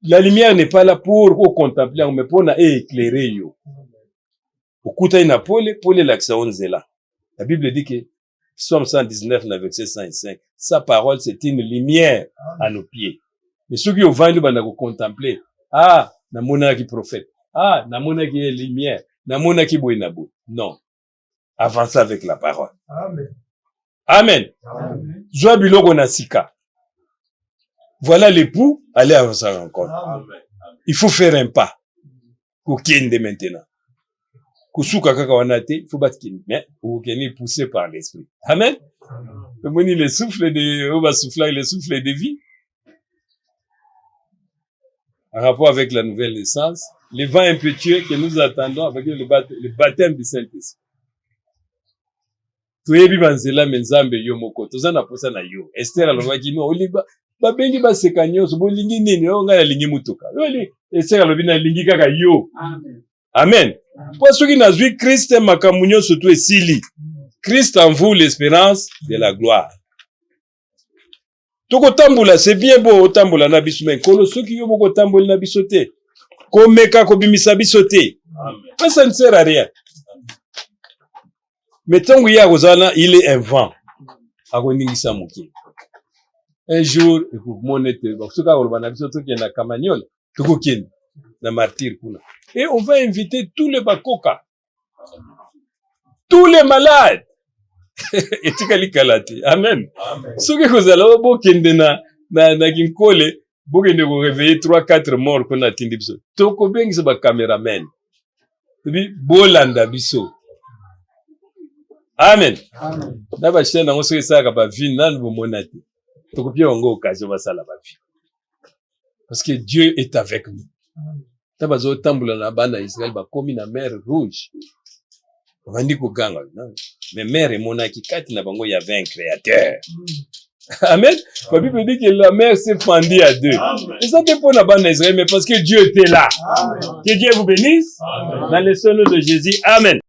La lumière n'est pas là pour ocontempler yango, mais mpona éclairer yo. Okutani na pole, pole elakisa yo nzela. La Bible dit que Psaume 119 na verset 105, sa parole, c'est une lumière à nos pieds. Mais soki ovandi, obanda kocontempler: ah, namonaki prophète, ah, namonaki ye lumière, namonaki boye na boye. Non, avance avec la parole. Amen. Amen. Amen. Zwa biloko na sika. Voilà l'époux, allez à sa rencontre. Amen. Il faut faire un pas, kokende maintenant, kosuka kaka wana te. Il faut bakende, mais okokende poussé par l'esprit. Amen. Omoni le souffle de oyo basoufflaki, le souffle de vie en rapport avec la nouvelle naissance, le vent impétueux que nous attendons avec le baptême du Saint-Esprit. Toyebi banzela, me Nzambe, yo moko, toza na posa na yo. Ester alobaki no olinga babengi baseka nyonso, bolingi nini? Oyo ngai nalingi mutuka. Ester alobi: nalingi kaka yo. Amen. Amen. Mpo soki nazwi Christ, makambo nyonso to esili. Christ en vous, l'espérance de la gloire. Tokotambola, c'est bien beau otambola na biso, me Nkolo, soki yo moko otamboli na biso te, komeka kobimisa biso te, mais ça ne sert à rien. Mais ntango ye akozala na, il est un vent, akoningisa moke. Un jour ekomona ete soki akoloba na biso tokende na Kamaniola, tokokende na Martyr kuna, et on va inviter tous les bakoka, tous les malades. Etikali kala te. Amen. Soki kozala oyo bokende na Kinkole, bokende koréveiller 3 4 mort kuna, atindi biso, tokobengisa bacameraman tobi bolanda biso. Amen. Amen. Na bachaîne yango, soki esalaka bavues nanu bomona te, tokopia bango occasion basala bavues, parce que Dieu est avec nous. Ta bazotambola na bana ya Israël, bakomi na mer Rouge, babandi koganga, mais mer emonaki kati na bango y avait un créateur. Amen. La Bible dit que la mer s'est fendue à deux. Eza te mpo na bana Israël, mais parce que Dieu était là. Amen. Que Dieu vous bénisse. Amen. Dans le seul nom de Jésus. Amen.